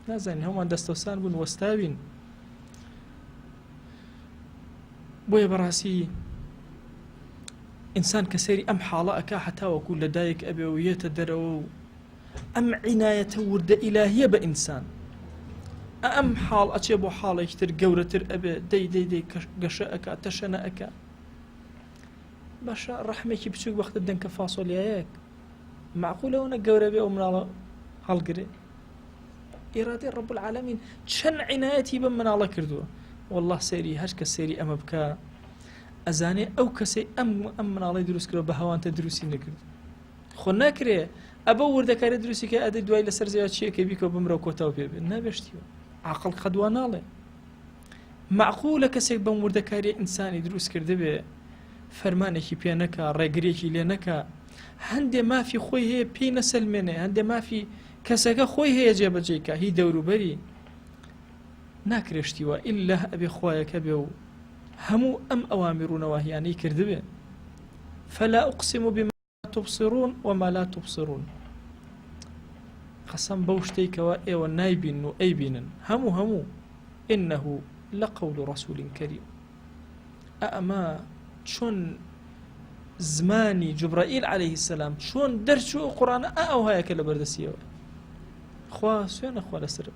نازانین هەمووان دەستەوسان بوون وەستاوین بۆیە بەڕاستی ئینسان کە سەیری ئەم حاڵە ئەک هەتاوەکو لە دایک ئەبێ و یەتە دەرەوە و ئەم عینایەتە وردە ئیلاهیە بە ئینسان ئەم حاڵ ئەچێ بۆ حاڵێکی تر گەورەتر ئەبێ دەی دەی دەی گەشە ئەک تەشەنە ئەک باشە ڕەحمێکی بچوک بەختە دەنکە فاسۆلیایەک معقولە ئەوەنە گەورە بێ ئەو مناڵە هەڵگرێ ئێرادەی ڕب العالمین چەند عینایەتی بەم مناڵە کردووە والله سەیری هەر کە سەیری ئەمە بکە ئەزانێ ئەو کەسەی ئەم ئەم مناڵی دروست کردوە بە هەوانتە دروستی نەکرد خۆ ناکرێ ئەبە وردەکاری دروستی کە ئەدە دوای لەسەر زیاد چیەکە بیکە بمرە کۆتاو پێ بێ نابێشتیوە عقل قەدوا ناڵێ مەعقولە کەسێک بەم وردەکاریە ئینسانی دروست کردبێ فەرمانێکی پێ نەکا ڕێگریەکی لێ نەکا. هەندێ مافی خۆی هەیە پێی نەسەلمێنێ هەندێ مافی کەسەکە خۆی هەیە جێبەجێی کە هی دەوروبەری ناکرێ شتی وا ئیلا ئەبێ خوایەکە بێ و هەموو ئەم ئەوامر و نەواهیانەی کردبێ فلا أقسم بما تبصرون وما لا تبصرون قەسەم بەو شتەی کەوا ئێوە نایبینن و ئەیبینن هەموو هەموو إنه لقول رسول كريم ئە ئەمە چۆن زمانی جوبرائیل عەلەیه السلام چۆن دەرچوو ئەو قورئانە ئا ئەوهایە کە لەبەردەستیەوە خوا سوێنە خوا لەسەر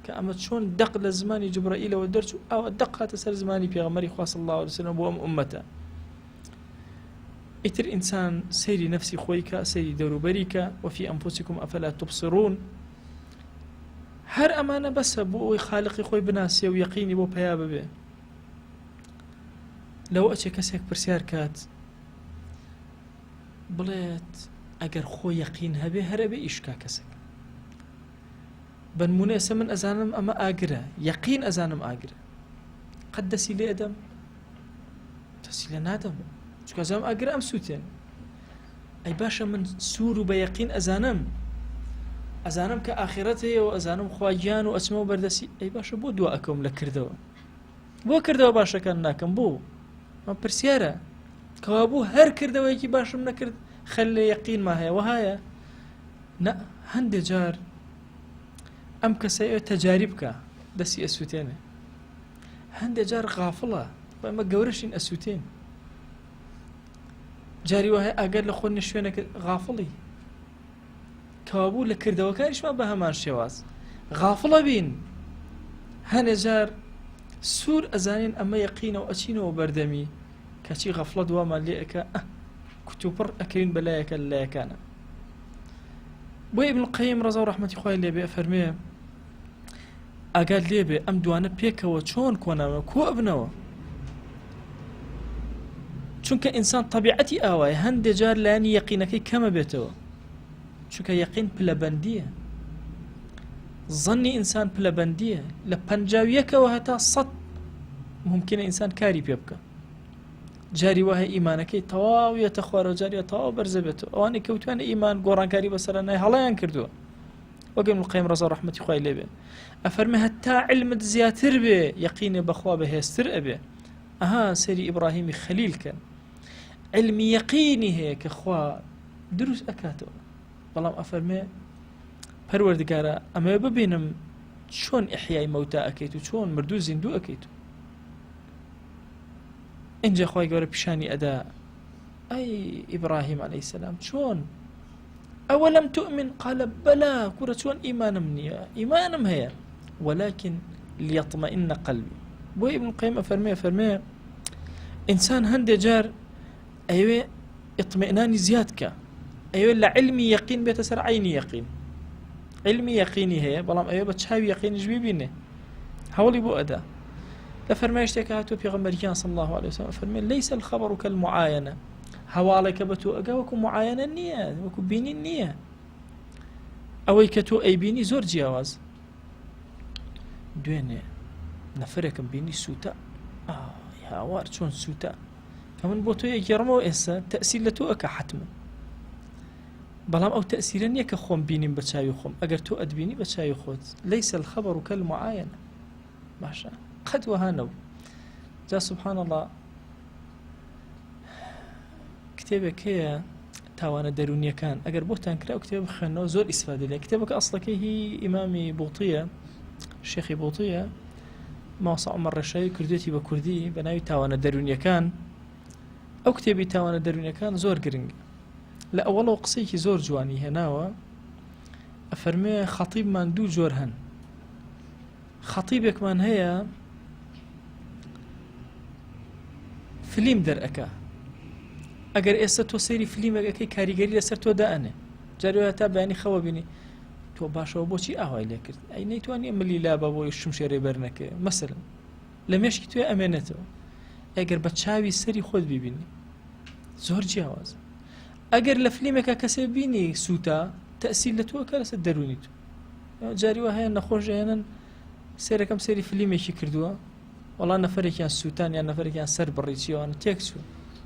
کە ئەمە چۆن دەق لە زمانی جوبرائیلەوە دەرچوو ئەوە دەق هاتە سەر زمانی پێغەمبەری خوا صلی الله علیه وسلم بۆ ئەم ئوممەتە ئیتر ئینسان سەیری نەفسی خۆی کە سەیری دەوروبەری کە وفی ئەنفسکم ئەفلا تبصرون هەر ئەمانە بەسە بۆ ئەوەی خالقی خۆی بناسێ و یەقینی بۆ پەیا ببێ لەوە ئەچێ کەسێک پرسیار کات بڵێت ئەگەر خۆ یەقین هەبێ هەرە بێ ئیشکا کەسێک بەنمونە ئێستا من ئەزانم ئەمە ئاگرە یەقین ئەزانم ئاگرە قەت دەسی لێ ئەدەم دەسی لێ نادەم چونکە ئەزانم ئاگرە ئەم سووتێن ئەی باشە من سوور و بە یەقین ئەزانم ئەزانم کە ئاخرەت هەیە و ئەزانم خوا گیان و ئەچمەوە بەردەسی ئەی باشە بۆ دوا ئەکەوم لە کردەوە بۆ کردەوە باشەکان ناکەم بۆ من پرسیارە کەوابوو هەر کردەوەیەکی باشم نەکرد خەل لە یەقینما هەیە وەهایە نە هەندێ جار ئەم کەسە ئێ تەجاری بکە دەستی ئەسووتێنێ هەندێ جار غافڵە ئەمە گەورەشین ئەسووتێن جاری وایە ئەگەر لە خۆ شوێنەکە غافڵی کەوابوو لە کردەوەکانیشمان بە هەمان شێواز غافڵە بین هەنێ جار سوور ئەزانین ئەمە یەقینە و ئەچینەوە بەردەمی کەچی غەفڵەت وامان لێ ئەکا کوتوپڕ ئەکەوین بەلایەکە لە لایەکانە بۆ ابن القیم ڕەزا و ڕەحمەتی خوای لێبێ ئەفەرمێ ئاگات لێبێ ئەم دوانە پێکەوە چۆن کۆناوە کۆ ئەبنەوە چونکە ئینسان طبیعەتی ئاوایە هەندێ جار لایەنی یەقینەکەی کەمە بێتەوە چونکە یەقین پلەبەندیە زەنی ئینسان پلەبەندیە لە پەنجاویەکەوە هەتا سەد ممکنە ئینسان کاری پێ بکە جاری وایە ئیمانەکەی تەواو یەتە خوارەوە جاری تەواو بەرزە بێتەوە ئەوانەی کەوتوانە ئیمان گۆڕانکاری بەسەر نای هەڵیان کردووە وەک ابن القیم ڕەزا ڕەحمەتی خوای لێبێ ئەفەرمێ هەتا علمت زیاتر بێ یەقینێ بەخوا بەهێزتر ئەبێ ئەها سەری ئیبراهیمی خەلیل کەن علمی یەقینی هەیە کە خوا دروست ئەکاتەوە بەڵام ئەفەرمێ پەروەردگارە ئەمەوێ ببینم چۆن ئیحیای مەوتا ئەکەیت و چۆن مردوو زیندوو ئەکەیت و ئینجا خوای گەورە پیشانی ئەدا ئەی ئیبراهیم عەلەیهی سەلام چۆن ئەوەلم تؤمن قال بەلا کورە چۆن ئیمانم نییە ئیمانم هەیە ولكن ليطمئن قلبي بۆ ابن القيم ئەفەرمێ فەرمێ ئینسان هەندێ جار ئەوێ اطمئنانی زیاد کە ئەوێ لە علمی یەقین بێتە سەر عینی یەقین علمی یەقینی هەیە بەڵام ئەوێ بە چاوی یەقینیش ببینێ هەوڵی بۆ ئەدا لە فەرمایشتێکا هاتووە پێغەمبەر گیان صلی الله علیه وسلم فەرمێ ليس الخبر كالمعاينة هەواڵێکە بە تۆ ئەگا وەکو معاینە نییە وەکو بینین نییە ئەوەی کە تۆ ئەیبینی زۆر جیاواز دوێنێ نەفرێکم بینی سووتە هاوار چۆن سووتە کە من بۆ تۆ یەکێڕمەوە ئێستا تەسیر لە تۆ ئەکە حتمما بەڵام ئەو تەسیرە نییە کە خۆم بینیم بە چاوی خۆم ئەگەر تۆ ئەتبینی بە چاوی خۆت ليس الخبر كالمعاينة باشە قەت وەها نەبوو جا سبحان الله کتێبێک هەیە تاوانە دەرونیەکان ئەگەر بۆتان کرا و کتێب بخوێنەوە زۆر ئیسفادە لێ کتێبەکە ئەسڵەکەی هی ئیمامی بوڵتیە شێخی بوڵتیە ماسا عمر ڕێشاوی کردێتی بە کوردی بە ناوی تاوانە دەرونیەکان ئەو کتێبی تاوانە دەرونیەکان زۆر گرنگ لە ئەوەڵەوە قسەیەکی زۆر جوانی هێناوە ئەفەرمێ خەتیبمان دوو جۆر هەن خەتیبێکمان هەیە فلیم دەرئەکا ئەگەر ئێستا تۆ سەیری فلیمێک ئەەکەی کاریگەری لەسەر تۆ دائەنێ جاریوە تا بەیانی خەوە بینی تۆ باشەوە بۆچی ئاوای لێ کرد ئەی نەیتوانی ملی لابە بۆی شمشێرەی بەرنەکەێ مەسەلەن لە مێشکی توێ ئەمێنێتەوە ئەگەر بە چاوی سەری خۆت ببینی زۆر جیاوازە ئەگەر لە فلیمێکە کەسێ بینی سووتا تەسیر لە تۆ کە لەسەر دەرونی تۆ جاری وا هەیە نەخۆش ئێنن سێرەکەم سێری فلیمێکی کردووە وەڵا نەفرێکیان سووتان یان نەفرێکیان سەر بڕی چیوانە تێک چوو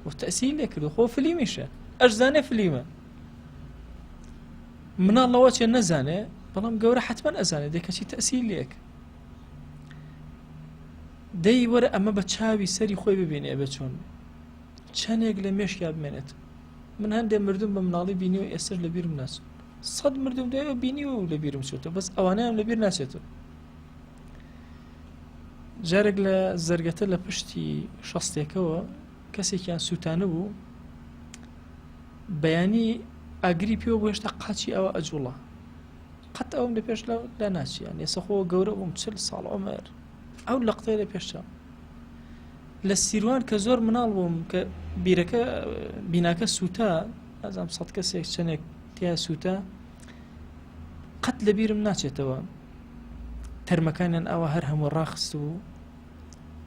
و تەسیر لێ کردو خۆ فلیمیشە. ئەشزانێ فلیمە مناڵ لەوە چێ نەزانێ بەڵام گەورە حتمما ئەزانێ دێ کەچی تەسیل لێک دەی وەرە ئەمە بە چاوی سەری خۆی ببینێ ئەبێ چۆن چەندێک لە مێشکیا بمێنێت من هەندێ مردم بە مناڵی بینی و ئێستش لە بیرم ناچن سەد مردم دوای بینی و لە بیرم چێتەوە بەس ئەوانەیان لە بیر ناچێتەوە جارێک لە زەرگەتە لە پشتی شەستێکەوە کەسێکیان سووتانە بوو بەیانی ئاگری پێوە بۆ هێشتا قاچی ئەوە ئەجوڵە قەت ئەوم لە پێش لە ناچیان ئێستا خۆ گەورە بووم چل ساڵ عمر ئەو لەقتەی لە پێش چاو لە سیروان کە زۆر مناڵ بووم کە بیرەکە بیناکە سووتا ئازام سەد کەسێک چەندێک تیا سووتا قەت لە بیرم ناچێتەوە تەرمەکانیان ئەوە هەر هەموو ڕاخست بوو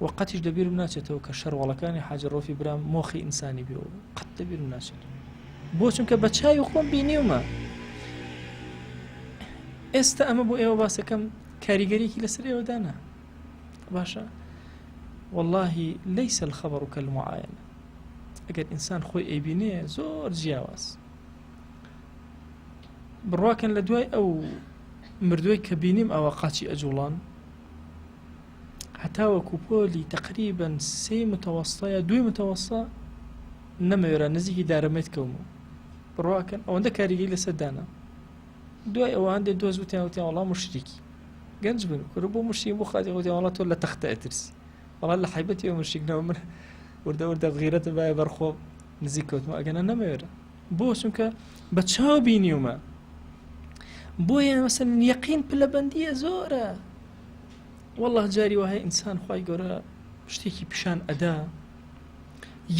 و قەتیش لە بیرم ناچێتەوە کە شەرواڵەکانی حاجی ڕۆفی برام مۆخی ئینسانی بێ قەت لە بیرم ناچێت بۆ چونکە بە چاوی خۆم بینیومە ئێستا ئەمە بۆ ئێوە باسەکەم کاریگەریەکی لەسەر ئێوە دانا باشە واللهی ليس الخبر كالمعاينة ئەگەر ئینسان خۆی ئەیبینێ زۆر جیاواز بڕواکەن لە دوای ئەو مردووی کە بینیم ئەوە قاچی ئەجوڵان هەتاوەکو پۆلی تقریبا سێ متەوەستا یا دوی متەوەستا نەمەوێرا نزیکی دارەمێت کەوم و بڕواکەن ئەوەندە کاریگەری لەسەر دانا دوای ئەوە هەندێک دۆست وتیان وتیان وەڵا مشریکی گەنج بن کورە بۆ مشرین بۆ خاتی وتیان وەڵا تۆ لە تەختە ئەترسی وەڵا لە حیبەتی ئەو مشریک نەوە من وردە وردە غیرەتم بایە بەرخۆ نزیک کەوتمەوە ئەگەنا نەمەوێرە بۆ چونکە بە چاو بینیومە بۆیە مەسەن یەقین پلەبەندیە زۆرە والله جاری وایە ئینسان خی گەورە شتێکی پیشان ئەدا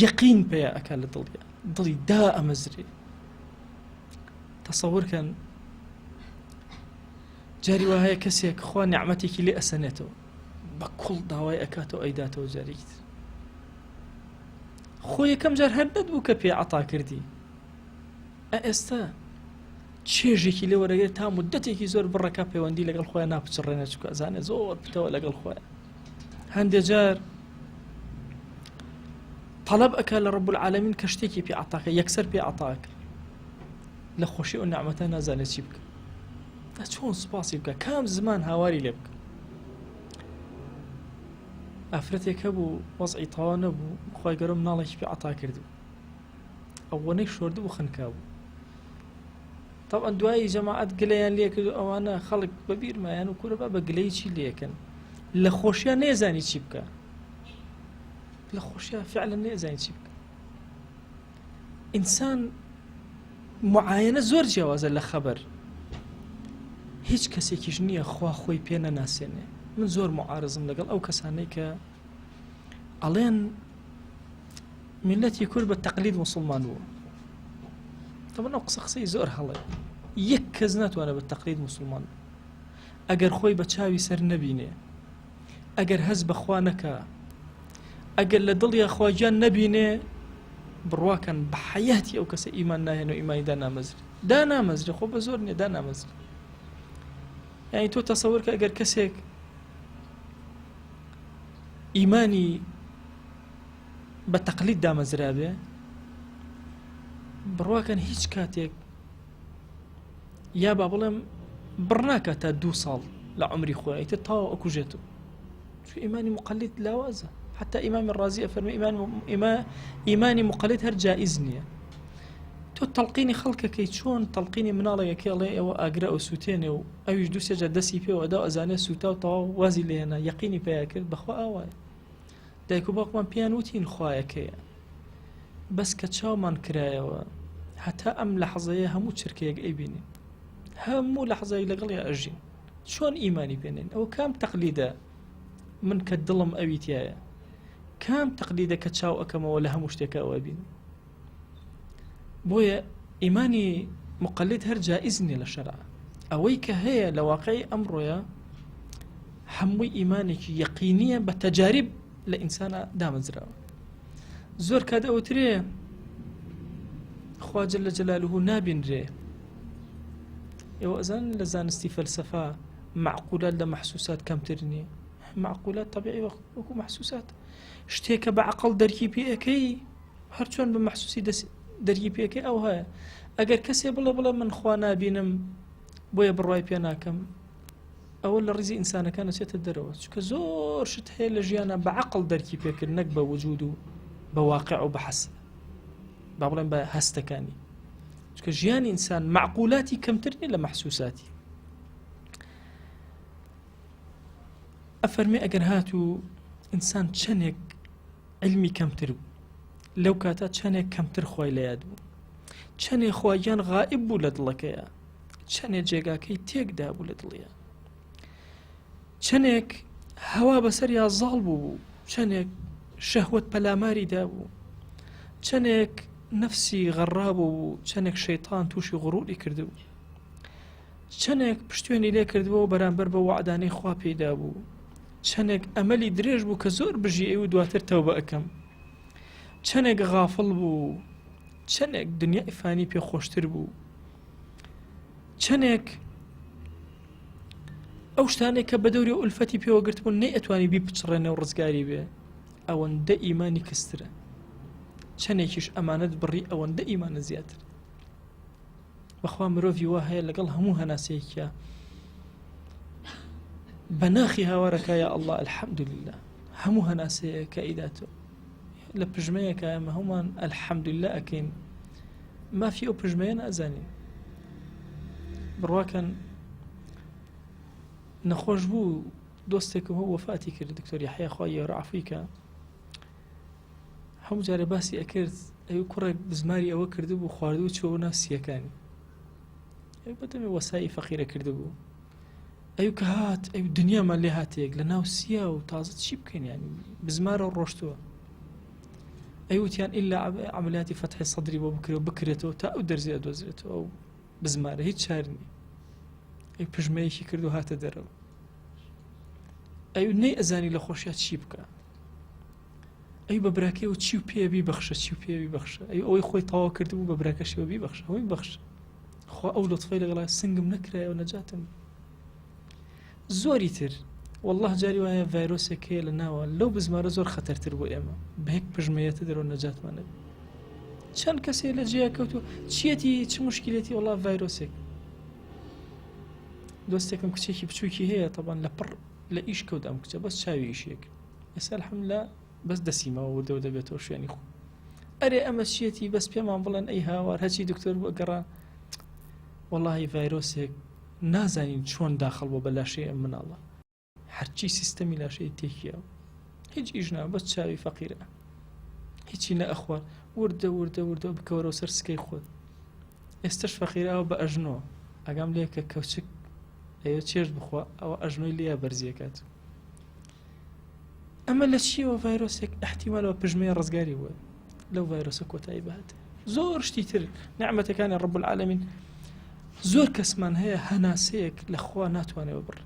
یەقین پێ ئەکا لە دڵیا دڵی دا ئەمەزرێ تەسەور کەن جاری وا هەیە کەسێک خوا نیعمەتێکی لێ ئەسەنێتەوە بە کوڵ داوای ئەکاتەوە ئەیداتەوە جارێکی تر خۆ یەکەم جار هەر نەت بوو کە پێ عەتا کردی ئە ئێستا چێژێکی لێ وەرەگرێت تا مدەتێکی زۆر بڕەکە پەیوەندی لەگەڵ خۆیان ناپچڕێنێت چونکە ئەزانێت زۆر پتەوە لەگەڵ خۆیان هەندێ جار طلب ئەکا لە رب العالمین کە شتێکی پێ عەتاکە یەکسەر پێ عەتاکە لە خۆشی ئەو نعمەتە نازانێت چی بکە چۆن سوپاسی بکە کام زمان هاواری لێ بکە ئافرەتێک هەبوو وەزعی تەوا نەبوو خی گەورە مناڵێکی پێ عەتا کردبوو ئەوەنەی شۆردبوو خنکا بوو تەبعەن دوایی جەماعەت گلەیان لێکرد و ئەوانە خەڵک بەبیرمایان و کورە با بە گلەی چی لێکەن لە خۆشیان نێزانی چی بکە لە خۆشیان فعلا نێزانی چی بکە ئینسان معاینە زۆر جیاوازە لە خەبەر هیچ کەسێکیش نییە خوا خۆی پێ نەناسێنێ من زۆر معارزم لەگەڵ ئەو کەسانەی کە ئەڵێن میلەتی کورد بە تەقلید مسلمان بوو طبعا ئەو قسە قسەی زۆر هەڵەیە یەک کەس ناتوانێت بە تەقلید مسلمان ئەگەر خۆی بە چاوی سەر نەبینێ ئەگەر هەست بەخوا نەکا ئەگەر لە دڵیا خواگیان نەبینێ بڕواکەن بە حەیاتی ئەو کەسە ئیمان ناهێن و ئیمانی دانامەزرێ دانامەزرێ خۆ بە زۆر نییە دانامەزرێ یعنی تۆ تەسەور کە ئەگەر کەسێک ئیمانی بە تەقلید دامەزرابێ بڕواکەن هیچ کاتێک یا با بڵێم بڕ ناکات تا دوو ساڵ لە عمری خۆی ئیتر تەواو ئەکوژێتەوە چون ئیمانی مقلد لاوازە حتا ئیمامی ڕازی ئەفەرمێ ئیمان ئیمانی مقلد هەر جائز نییە تۆ تەڵقینی خەڵکەکەی چۆن تەڵقینی مناڵێکەکەی ئەڵێ ئەوە ئاگرە ئەو سووتێنێ و ئەویش دوو سێ جار دەستی پێوە ئەدا و ئەزانێ سووتا و تەواو وازی لێهێنا یەقینی پیا کرد بەخوا ئاوایە دایک و باوکمان پێیان وتین خوایەکەیە بەس کە چاومان کرایەوە هەتا ئەم لەحزەیە هەموو چرکەیەک ئەیبینین هەموو لەحزەیەک لەگەڵیا ئەژین چۆن ئیمانی پێنێن ئەوە کام تەقلیدە من کە دڵم ئەوی تایە کام تەقلیدە کە چاو ئەەکەمەوە لە هەموو شتێکە ئەوە بین بۆیە ئیمانی مقلد هەر جائز نییە لە شەرع ئەوەی کە هەیە لە واقعی ئەمڕۆیە هەمووی ئیمانێکی یەقینیە بە تەجاریب لە ئینسانە دامەزراوە زۆر کات ئەوترێ خوا جل جلاله نابینرێ ئێوە ئەزان لە زانستی فەلسفە معقولات لە محسوسات کەمتر نییە معقولات طبیعی وەکو محسوسات شتێکە بە عقل دەرکی پێ ئەەکەی هەرچۆن بە محسوسی دەست دەرکی پێکەی ئەو هەیە ئەگەر کەسێ بڵێ بڵێ من خوا نابینم بۆیە بڕوای پێ ناکەم ئەوە لە ڕیزی ئینسانەکان ئەچێتە دەرەوە چونکە زۆر شت هەیە لە ژیانە بە عقل دەرکی پێکرد نەک بە وجود و بە واقع و بە حەس با بڵێن بە هەستەکانی چونکە ژیانی ئینسان معقولاتی کەمتر نیە لە مەحسوساتی ئەفەرمێ ئەگەر هات و ئینسان چەندێک علمی کەمتر بوو لەو کاتە چەندێک کەمتر خۆی لە یاد بوو چەندێ خواگیان غائب بوو لە دڵەکەیە چەنێ جێگاکەی تێک دابوو لە دڵیا چەنێک هەوا بەسەریا زاڵ بوو چەنێک شەهوەت پەلاماری دابوو چەنێک نەفسی غەڕا بوو چەنێک شەیتان تووشی غڕوری کردبوو چەنێک پشتێنی لێ کردبوو بەرامبەر بە وعدانەی خوا پێیدا بوو چەنێک ئەمەلی درێژ بوو کە زۆر بژی ئەو دواتر تەوبە ئەەکەم چەنێک غافڵ بوو چەنێک دنیای فانی پێ خۆشتر بوو چەنێک ئەو شتانێک کە بە دەوری ئولفەتی پێوە گرتبوون نەی ئەتوانی بیپچڕێنێ و ڕزگاری بێ ئەوەندە ئیمانی کەسترە چەندێکیش ئەمانەت بڕی ئەوەندە ئیمانە زیاتر بەخوا مرۆڤی وا هەیە لەگەڵ هەموو هەناسەیەکە بە ناخی هاوارەکە یا الله الحمدلله هەموو هەناسەیە کە ئیداتەوە لە پژمەیەکە ئێمە هەموومان الحمدلله ئەکەین مافی ئەو پژمەیە نازانین بڕواکەن نەخۆش بوو دۆستێکم هەبوو وەفاتی کرد دکتۆر یحیی خوای گەورە عەفوی کە هەموو جارێ باسی ئەکرد ئەو کوڕێک بزماری ئەوە کردبوو خواردوو چۆ ناو سیەکانی ئەو بەدەمی وەسایی فەقیرە کردبوو ئەو کە هات ئەو دنیامان لێ هاتێک لە ناو سیا و تازە چی بکەین ینی بزمارە ڕۆشتووە ئەی وتیان ئللا عملیاتی فەتحی سەدری بۆ بکرێ و بکرێتەوە تا ئەو دەرزی ئەدۆزرێتەوە ئەو بزمارە هیچ چار نییە ئەی پژمەیەکی کرد و هاتە دەرەوە ئەی نەی ئەزانی لە خۆشیا چی بکە ئەی بە براکەیەوە چی و پێبی بەخشە چی و پێوی بەخشە ئەی ئەوەی خۆی تەواو کردبوو بە براکەشیەوە بیبەخشە ئەوەی بەخشە خوا ئەو لوتفەی لەگەڵا سنگم نەکرایەوە نەجاتم زۆری تر والله جاری وایە ڤایرۆسێک هەیە لە ناوە لەو بزمارە زۆر خەتەرتر بۆ ئێمە بە یەک پژمەیەتە دەرەوە نەجاتمان نەبێت چەند کەسێ لە جێیا کەوتو چیەتی چ مشکلێتی وڵا ڤایرۆسێک دۆستێکم کچێکی بچووکی هەیە تەبان لە پڕ لە ئیش کەوت ئەم کچە بەس چاوی ئیشێک ئێستا الحمدلله بەس دەسیمەوە وردەوە دەبێتەوە شوێنی خۆ ئەرێ ئەمە چیەتی بەس پێمان بڵێن ئەی هاوار هەچی دکتۆر بۆ گەڕا وەڵاهی ڤایرۆسێک نازانین چۆن داخڵ بۆ بە لاشەی ئەم مناڵە هەرچی سیستەمی لاشەی تێکیە هیچ ئیش نا بەس چاوی فەقیرە هیچی نەئەخوارد وردە وردە وردە بکەوەرەوە سەر سکەی خۆت ئێستش فەقیرەوە بە ئەژنۆ ئەگام لێ کە کەوچک ئەوە چێشت بخوا ئەوە ئەژنۆی لێ بەرزیەکات ئەمە لە چیەوە ڤایرۆسێک احتیمالەوە پژمەیە ڕزگاری بووە لەو ڤایرۆسە کۆتایی بهات زۆر شتی تر نعمەتەکانی ڕب العالمین زۆر کەسمان هەیە هەناسەیەک لە خوا ناتوانێت ببڕ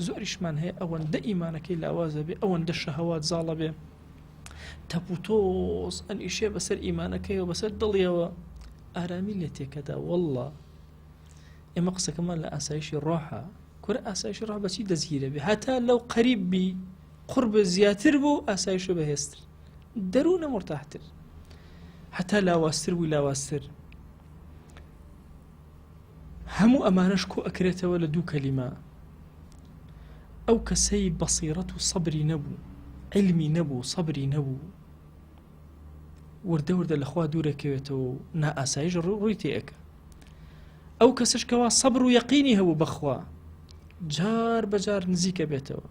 زۆریشمان هەیە ئەوەندە ئیمانەکەی لاوازە بێ ئەوەندە شەهەوات زاڵە بێ تەپوتۆز ئەنیشێ بەسەر ئیمانەکەیەوە بەسەر دڵیەوە ئارامی لێ تێکەدا والله ئێمە قسەکەمان لە ئاسایشی ڕۆحە کورە ئاسایشی ڕۆح بەچی دەستگیرە بێ هەتا لەو قەریب بی قورب زیاتر بوو ئاسایشە بەهێزتر دەروونە مرتاحتر هەتا لاوازتر بوو لاوازتر هەموو ئەمانەش کۆ ئەکرێتەوە لە دوو کەلیمە ئەو کەسەی بەسیڕەت و سەبری نەبوو علمی نەبوو سەبری نەبوو وردە وردە لەخوا دوورەکەوێتەوە و نائاسایش ڕووی تێەکە ئەو کەسش کەوا سەبر و یەقینی هەبوو بەخوا جار بەجار نزیکە بێتەوە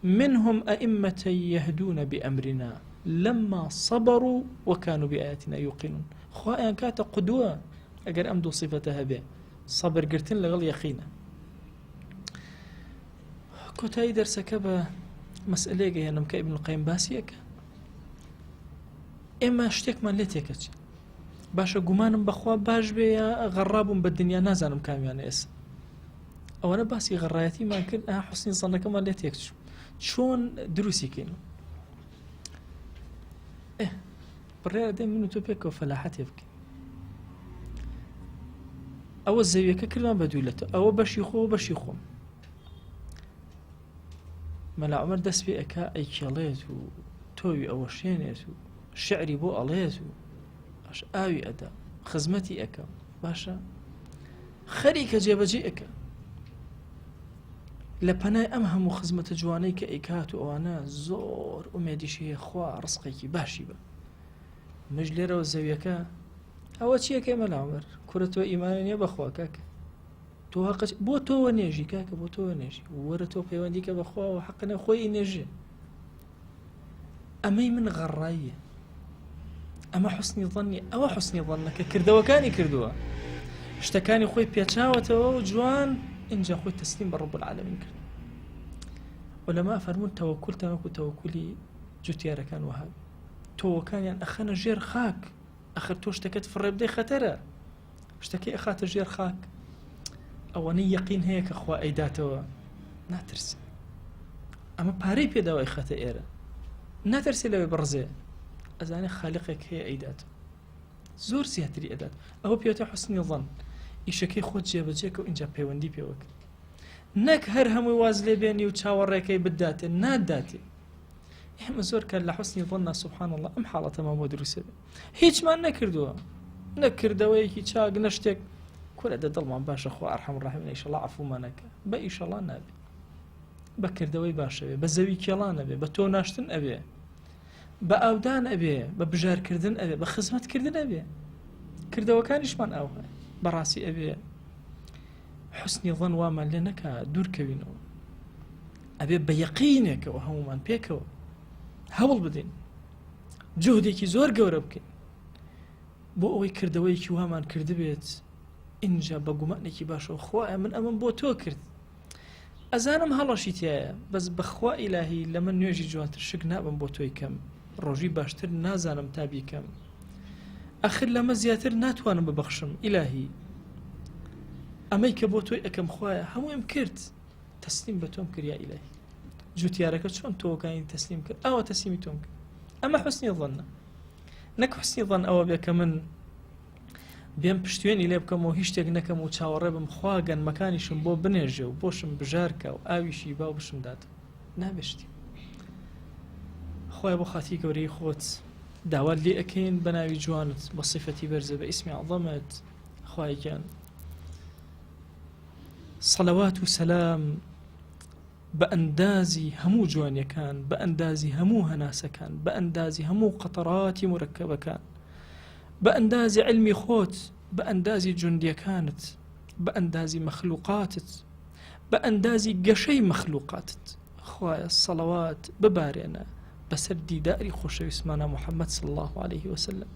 منهم أئمة يهدون بأمرنا لما صبروا وكانوا بآياتنا يوقنون خوا ئەیان کاتە قدوە ئەگەر ئەم دوو صفەتە هەبێ سەبر گرتن لەگەڵ یەقینە کۆتایی دەرسەکە بە مەسئلەیەک هێنم کە ئیبن القیم باسیەکە ئێمە شتێکمان لێ تێکەچی باشە گومانم بەخوا باش بێ یا غەڕابووم بە دنیا نازانم کامیانە ئێستا ئەوەنە باسی غەڕایەتیمان کرد ئا حوسنی زەنەکەمان لێ تێکچوو چۆن دروستی کەین بڕیار دێ من و تۆ پێکەوە فەلاحەتێ بکەین ئەوە زەویەکە کردمان بە دوو لەتە ئەوە بەشی خۆ بەشی خۆم مەلا عمر دەست پێ ئەک ئەیکێڵێت و تۆوی ئەوە شێنێت و شعری بۆ ئەڵێت و. باش ئاوی ئەدا خزمەتی ئەەکە باشە خەریکە جێبەجێ ئەەکە لە پەنای ئەم هەموو خزمەتە جوانەی کە ئەیکات و ئەوانە زۆر ئومێدیش هەیە خوا ڕسقێکی باشی بە مژ لێرەوە زەویەکە ئەوە چیەکەی مەلاوەر کورە تۆ ئیمانە نییە بەخوا کاکە تۆ هەقە بۆ تۆوە نێژی کاکە بۆ تۆوە نێژی وەرە تۆ پەیوەندی کە بەخواوە حەقنە خۆی نێژێ ئەمەی من غەڕاییە ئەمە حسنی ظنی ئەوە حسنی ظنە کە کردەوەکانی کردووە شتەکانی خۆی پێچاوەتەوە و جوان اینجا خۆی تەسلیم بە ڕب العالمین کرد علەما فەرمونون تەوەکولتان وەکو تەوەکولی جوتیارەکان وەها تۆوەکانیان ئەخەنە ژێر خاک ئەخر تۆ شتەکەت فڕێ بدەی خەتەرە شتەکەی ئەخاتە ژێر خاک ئەوەنەی یەقین هەیە کە خوا ئەیداتەوە ناترسێ ئەمە پارەی پێداوە ئەیخاتە ئێرە ناترسێ لەوێ بڕزێ ئەزانێ خالقێک هەیە ئەیداتەوە زۆر زیاتری ئەدات ئەوە پێوتە حسنی ظن ئیشەکەی خۆت جێبەجێکە و اینجا پەیوەندی پێوەکە نەک هەر هەمووی واز لێ بێنی و چاوەڕێکەی بداتێ ناداتێ ئێمە زۆر کار لە حسنی ظننا سبحان الله ئەم حاڵەتەمان بۆ دروستە بێ هیچمان نەکردووە نەکردەوەیەکی چاک نە شتێک کورە دە دڵمان باشە خۆ ئەرحەم ڕحیم ئیشەڵا عفومانەکە بە ئیشەڵا نابێ بە کردەوەی باشەوێ بە زەوی کێڵان ئەبێ بە تۆ ناشتن ئەبێ بە ئاودان ئەبێ بە بژارکردن ئەبێ بە خزمەتکردن ئەبێ کردەوەکانیشمان ئەو بەڕاستی ئەبێ حسنی ظن وامان لێ نەکا دوورکەوینەوە ئەبێ بە یەقینێکەوە هەمومان پێکەوە هەوڵ بدەین جوهدێکی زۆر گەورە بکەین بۆ ئەوەی کردەوەیەکی وامان کردبێت اینجا بە گومانێکی باشەوە خوایە من ئەمەم بۆ تۆ کرد ئەزانم هەڵەشی تایە بەس بەخوا ئیلاهی لە من نوێژی جوانتر شک نابم بۆ تۆی کەم ڕۆژی باشتر نازانم تا بیکەم ئەخر لەمە زیاتر ناتوانم ببەخشم ئیلاهی ئەمەی کە بۆ تۆی ئەەکەم خوایە هەموویم کرد تەسلیم بە تۆم کرد یا ئیلاهی جوتیارەکە چۆن تۆکانی تەسلیم کرد ئەوە تەسلیمی تۆم کرد ئەمە حسنی ظنە نەک حسنی ظن ئەوە بێ کە من بێم پشتێنی لێ بکەم و هیچ شتێک نەکەم و چاوەڕێ بم خوا گەنمەکانیشم بۆ بنێژێ و بۆشم بژارکە و ئاویشی باو بشم دات نابێشتی خۆی بۆ خاتی گەورەی خۆت داوات لێ ئەەکەین بە ناوی جوانت بە سیفەتی بەرزە بە ئیسمی عظەمەت خوای گیان سەلەوات و سەلام بە ئەندازی هەموو جوانیەکان بە ئەندازی هەموو هەناسەکان بە ئەندازی هەموو قەتەڕاتی مرەکەبەکان بە ئەندازی علمی خۆت بە ئەندازی جوندیەکانت بە ئەندازی مەخلوقاتت بە ئەندازی گەشەی مەخلوقاتت خوایە سەڵەوات ببارێنە بەسەر دیداری خۆشەویستمانە محەممەد صلی الله عليه وسلم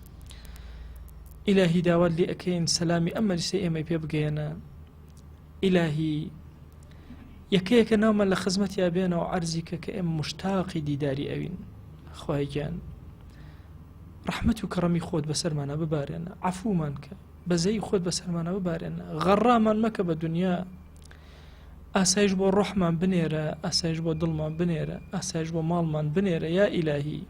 ئیلاهی داوات لێ ئەکەین سەلامی ئەم مەجلیسەی ئێمەی پێ بگەیەنە ئیلاهی یەکەیەکە ناومان لە خزمەتیا بێنەوە عەرزی کە کە ئێمە مشتاقی دیداری ئەوین خوای گیان ڕەحمەت و کەڕەمی خۆت بەسەرمانە ببارێنە عەفومان کە بەزەی خۆت بەسەرمانە ببارێنە غەڕامان مەکە بە دنیا ئاسایش بۆ ڕۆحمان بنێرە ئاسایش بۆ دڵمان بنێرە ئاسایش بۆ ماڵمان بنێرە یا ئیلاهی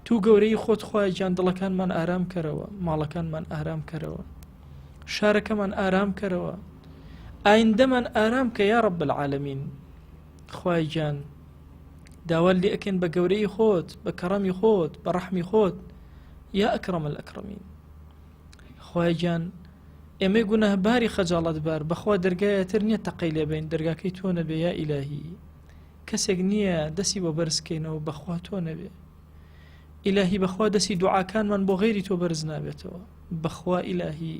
تو گەورەی خۆت خوایە گیان دڵەکانمان ئارام کەرەوە ماڵەکانمان ئارام کەرەوە شارەکەمان ئارام کەرەوە ئایندەمان ئارام کە یا رب العالمین خوای گیان داوات لێ ئەکەین بە گەورەی خۆت بە کەڕەمی خۆت بە ڕەحمی خۆت یا ئەکرەم الئەکرەمین خوای گیان ئێمەی گوناهباری خەجاڵەتبار بەخوا دەرگایەتر نییە تەقەی لێبین دەرگاکەی تۆ نەبێ یا ئیلاهی کەسێک نییە دەسی بۆ بەرزکەینەوە بەخوا تۆ نەبێ ئیلاهی بەخوا دەسی دوعاکانمان بۆ غەیری تۆ بەرز نابێتەوە بەخوا ئیلاهی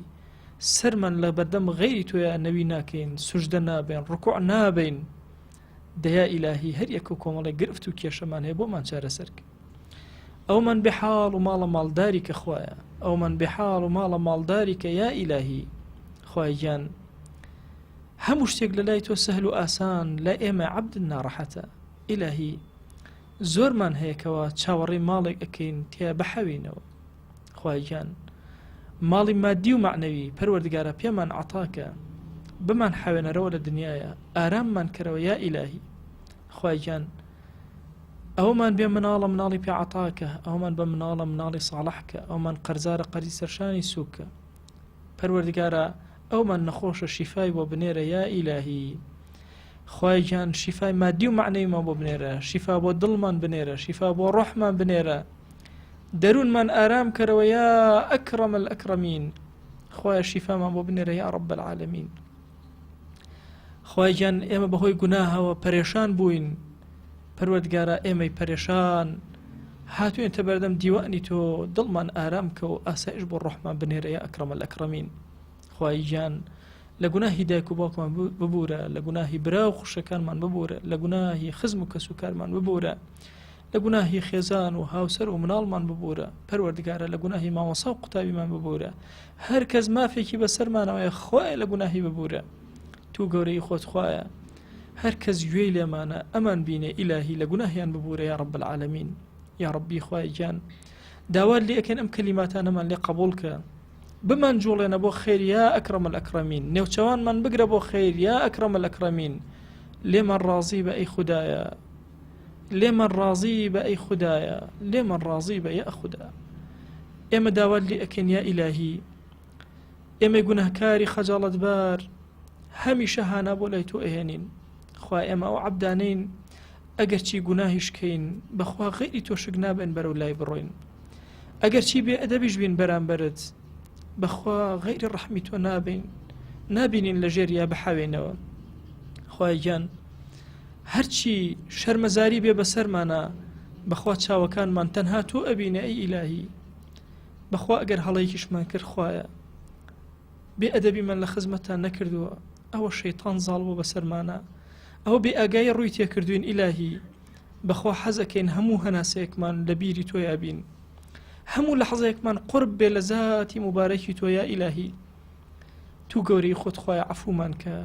سەرمان لە بەردەم غەیری تۆیا نەوی ناکەین سوژدە نابێن ڕکوع نابین دەیا ئیلاهی هەر یەک و کۆمەڵێک گرفت و کێشەمان هەیە بۆمان چارەسەر کە ئەومان بێحاڵ و ماڵە ماڵداری کە خوایە ئەومان بێحاڵ و ماڵە ماڵداری کە یا ئیلاهی خوای گیان هەموو شتێک لە لای تۆ سەهل و ئاسان لە ئێمە عەبد ناڕەحەتە ئیلاهی زۆرمان هەیە کەوا چاوەڕێی ماڵێک ئەکەین تیا بحەوینەوە خوای گیان ماڵی مادی و مەعنەوی پەروەردگارا پێمان عەتاکە بمان حەوێنەرەوە لە دنیاە ئاراممان کەرەوە یا ئیلاهی خوای گیان ئەومان بێ مناڵە مناڵی پێ عەتاکە ئەومان بە مناڵە مناڵی ساڵحکە ئەومان قەرزارە قەرزی سەرشانی سووکە پەروەردگارا ئەومان نەخۆشە شیفای بۆ بنێرە یا ئیلاهی خوای گیان شیفای مادی و معنەویمان بۆ بنێرە شیفا بۆ دڵمان بنێرە شیفا بۆ ڕۆحمان بنێرە. دەروونمان ئارام کەرەوە یا ئەکرەم الئەکرەمین خوایە شیفامان بۆ بنێرە یا رب العالمین خوای گیان ئێمە بەهۆی گوناهەوە پەرێشان بووین پەروەردگارا ئێمەی پەرێشان هاتوینتە بەردەم دیوانی تۆ دڵمان ئارام کە و ئاسایش بۆ ڕۆحمان بنێرە یا ئەکرەمە ئەکرەمین خوای گیان لە گوناهی دایک و باوکمان ببوورە لە گوناهی برا و خوشەکانمان ببوورە لە گوناهی خزم و کەس و کارمان ببوورە لە گوناهی خێزان و هاوسەر و مناڵمان ببوورە پەروەردگارە لە گوناهی مامۆسا و قوتابیمان ببوورە هەر کەس مافێکی بەسەرمانەوەیە خوایە لە گوناهی ببوورە تو گەورەی خۆت خوایە هەر کەس گوێی لێمانە ئەمان بینێ ئیلاهی لە گوناهیان ببوورە یا رب العالمین یا ربی خوای گیان داوات لێ ئەکەین ئەم کەلیماتانەمان لێ قبول کە بمان جوڵێنە بۆ خێر یا ئەکرەم الئەکرەمین نێوچەوانمان بگرە بۆ خێر یا ئەکرەم الئەکرەمین لێمان ڕازی بە ئەی خودایە لێمان ڕازی بە ئەی خودایە لێمان ڕازی بە یا خودا ئێمە داوات لێ ئەکەین یا ئیلاهی ئێمەی گوناهکاری خەجاڵەتبار هەمیشە هانا بۆ لای تۆ ئەهێنین خوا ئێمە ئەو عەبدانەین ئەگەرچی گوناهیش کەین بەخوا غەیری تۆ شک نابێن بەرەو لای بڕۆین ئەگەرچی بێ ئەدەبیش بین بەرامبەرت بەخوا غەیری ڕەحمی تۆ نابین نابینین لە ژێر یا بحەوێنەوە خوای گیان هەرچی شەرمەزاری بێ بەسەرمانە بەخوا چاوەکانمان تەنها تۆ ئەبینە ئەی ئیلاهی بەخوا ئەگەر هەڵەیەکیشمان کرد خوایە بێ ئەدەبیمان لە خزمەتتان نەکردووە ئەوە شەیتان زاڵ بووە بەسەرمانا ئەوە بێ ئاگایی ڕووی تێکردوین ئیلاهی بەخوا حەزەکەین هەموو هەناسەیەکمان لە بیری تۆیا بین هەموو لەحزەیەکمان قورب بێ لە زاتی موبارەکی تۆ یا ئیلاهی تو گەورەی خۆت خوایە عەفومان کە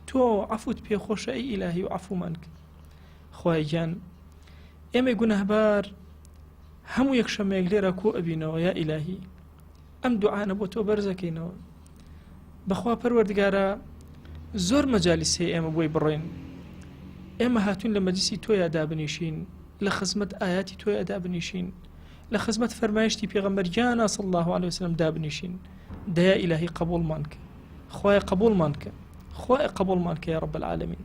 تۆ عەفوت پێخۆشە ئەی ئیلاهی و عەفومان کە خوای گیان ئێمەی گوناهبار هەموو یەکشەمەیەک لێرە کۆ ئەبینەوە یا ئیلاهی ئەم دوعانە بۆ تۆ بەرزەکەینەوە بەخوا پەروەردگارە زۆر مەجالیس هەیە ئێمە بۆی بڕۆین ئێمە هاتوین لە مەجلیسی تۆیا دابنیشین لە خزمەت ئاياتی تۆیا دابنیشین لە خزمەت فەرمایشتی پێغەمبەر گیانە صلی الله علیه وسلم دابنیشین دەیا ئیلاهی قبوڵمان کە خوایە قبوڵمان کە خوایە قبوڵمان کە یا رب العالمین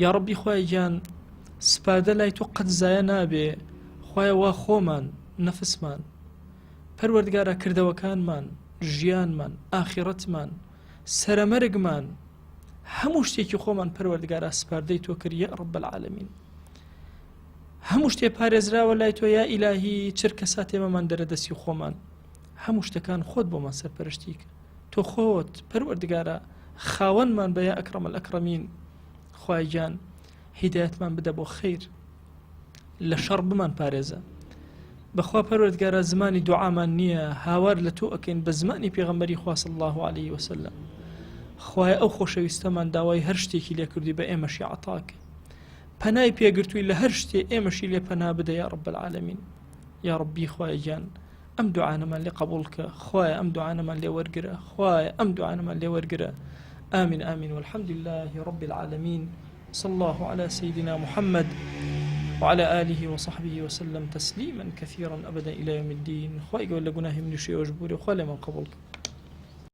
یا ربی خوایە گیان سپاردە لای تۆ قەت زایە نابێ خوایە وا خۆمان نەفسمان پەروەردگارا کردەوەکانمان، ژیانمان، ئاخیڕەتمان، سەرەمەرگمان، هەموو شتێکی خۆمان پەروەردگارا سپاردەی تۆ کرد یا رب العالمین. هەموو شتێ پارێزراوە لای تۆ یا ئیلاهی چرکە ساتێمەمان دەرە دەستی خۆمان هەموو شتەکان خۆت بۆمان سەرپەرشتی کە تۆ خۆت پەروەردگارا خاوەنمان بە یا ئەکرەم الئەکرەمین خوای گیان هیدایەتمان بدە بۆ خیر لە شەڕ بمان پارێزە بەخوا پەروەردگارا زمانی دوعامان نییە هاوار لە تۆ ئەکەین بە زمانی پێغەمبەری خوا صلی الله علیه وسلم خوایە ئەو خۆشەویستەمان داوای هەر شتێکی لێکردی بە ئێمەشی عەتاکە پەنای پێگرتووی لە هەر شتێ ئێمەشی لێ پەنا بدە یا رب العالمین یا ربی خوایە گیان ئەم دوعانەمان لێ قبول کە خوایە ئەم دوعانەمان لێ وەرگرە خوایە ئەم دوعانەمان لێ وەرگرە آمین آمین والحمد لله رب العالمین صلى الله على سيدنا محمد وعلى آله وصحبه وسلم تسليما كثيرا أبدا إلى يوم الدين خوای گەورە لە گوناهی منیش ئێوەش بوورێ خوا لێمان قبوڵ کە.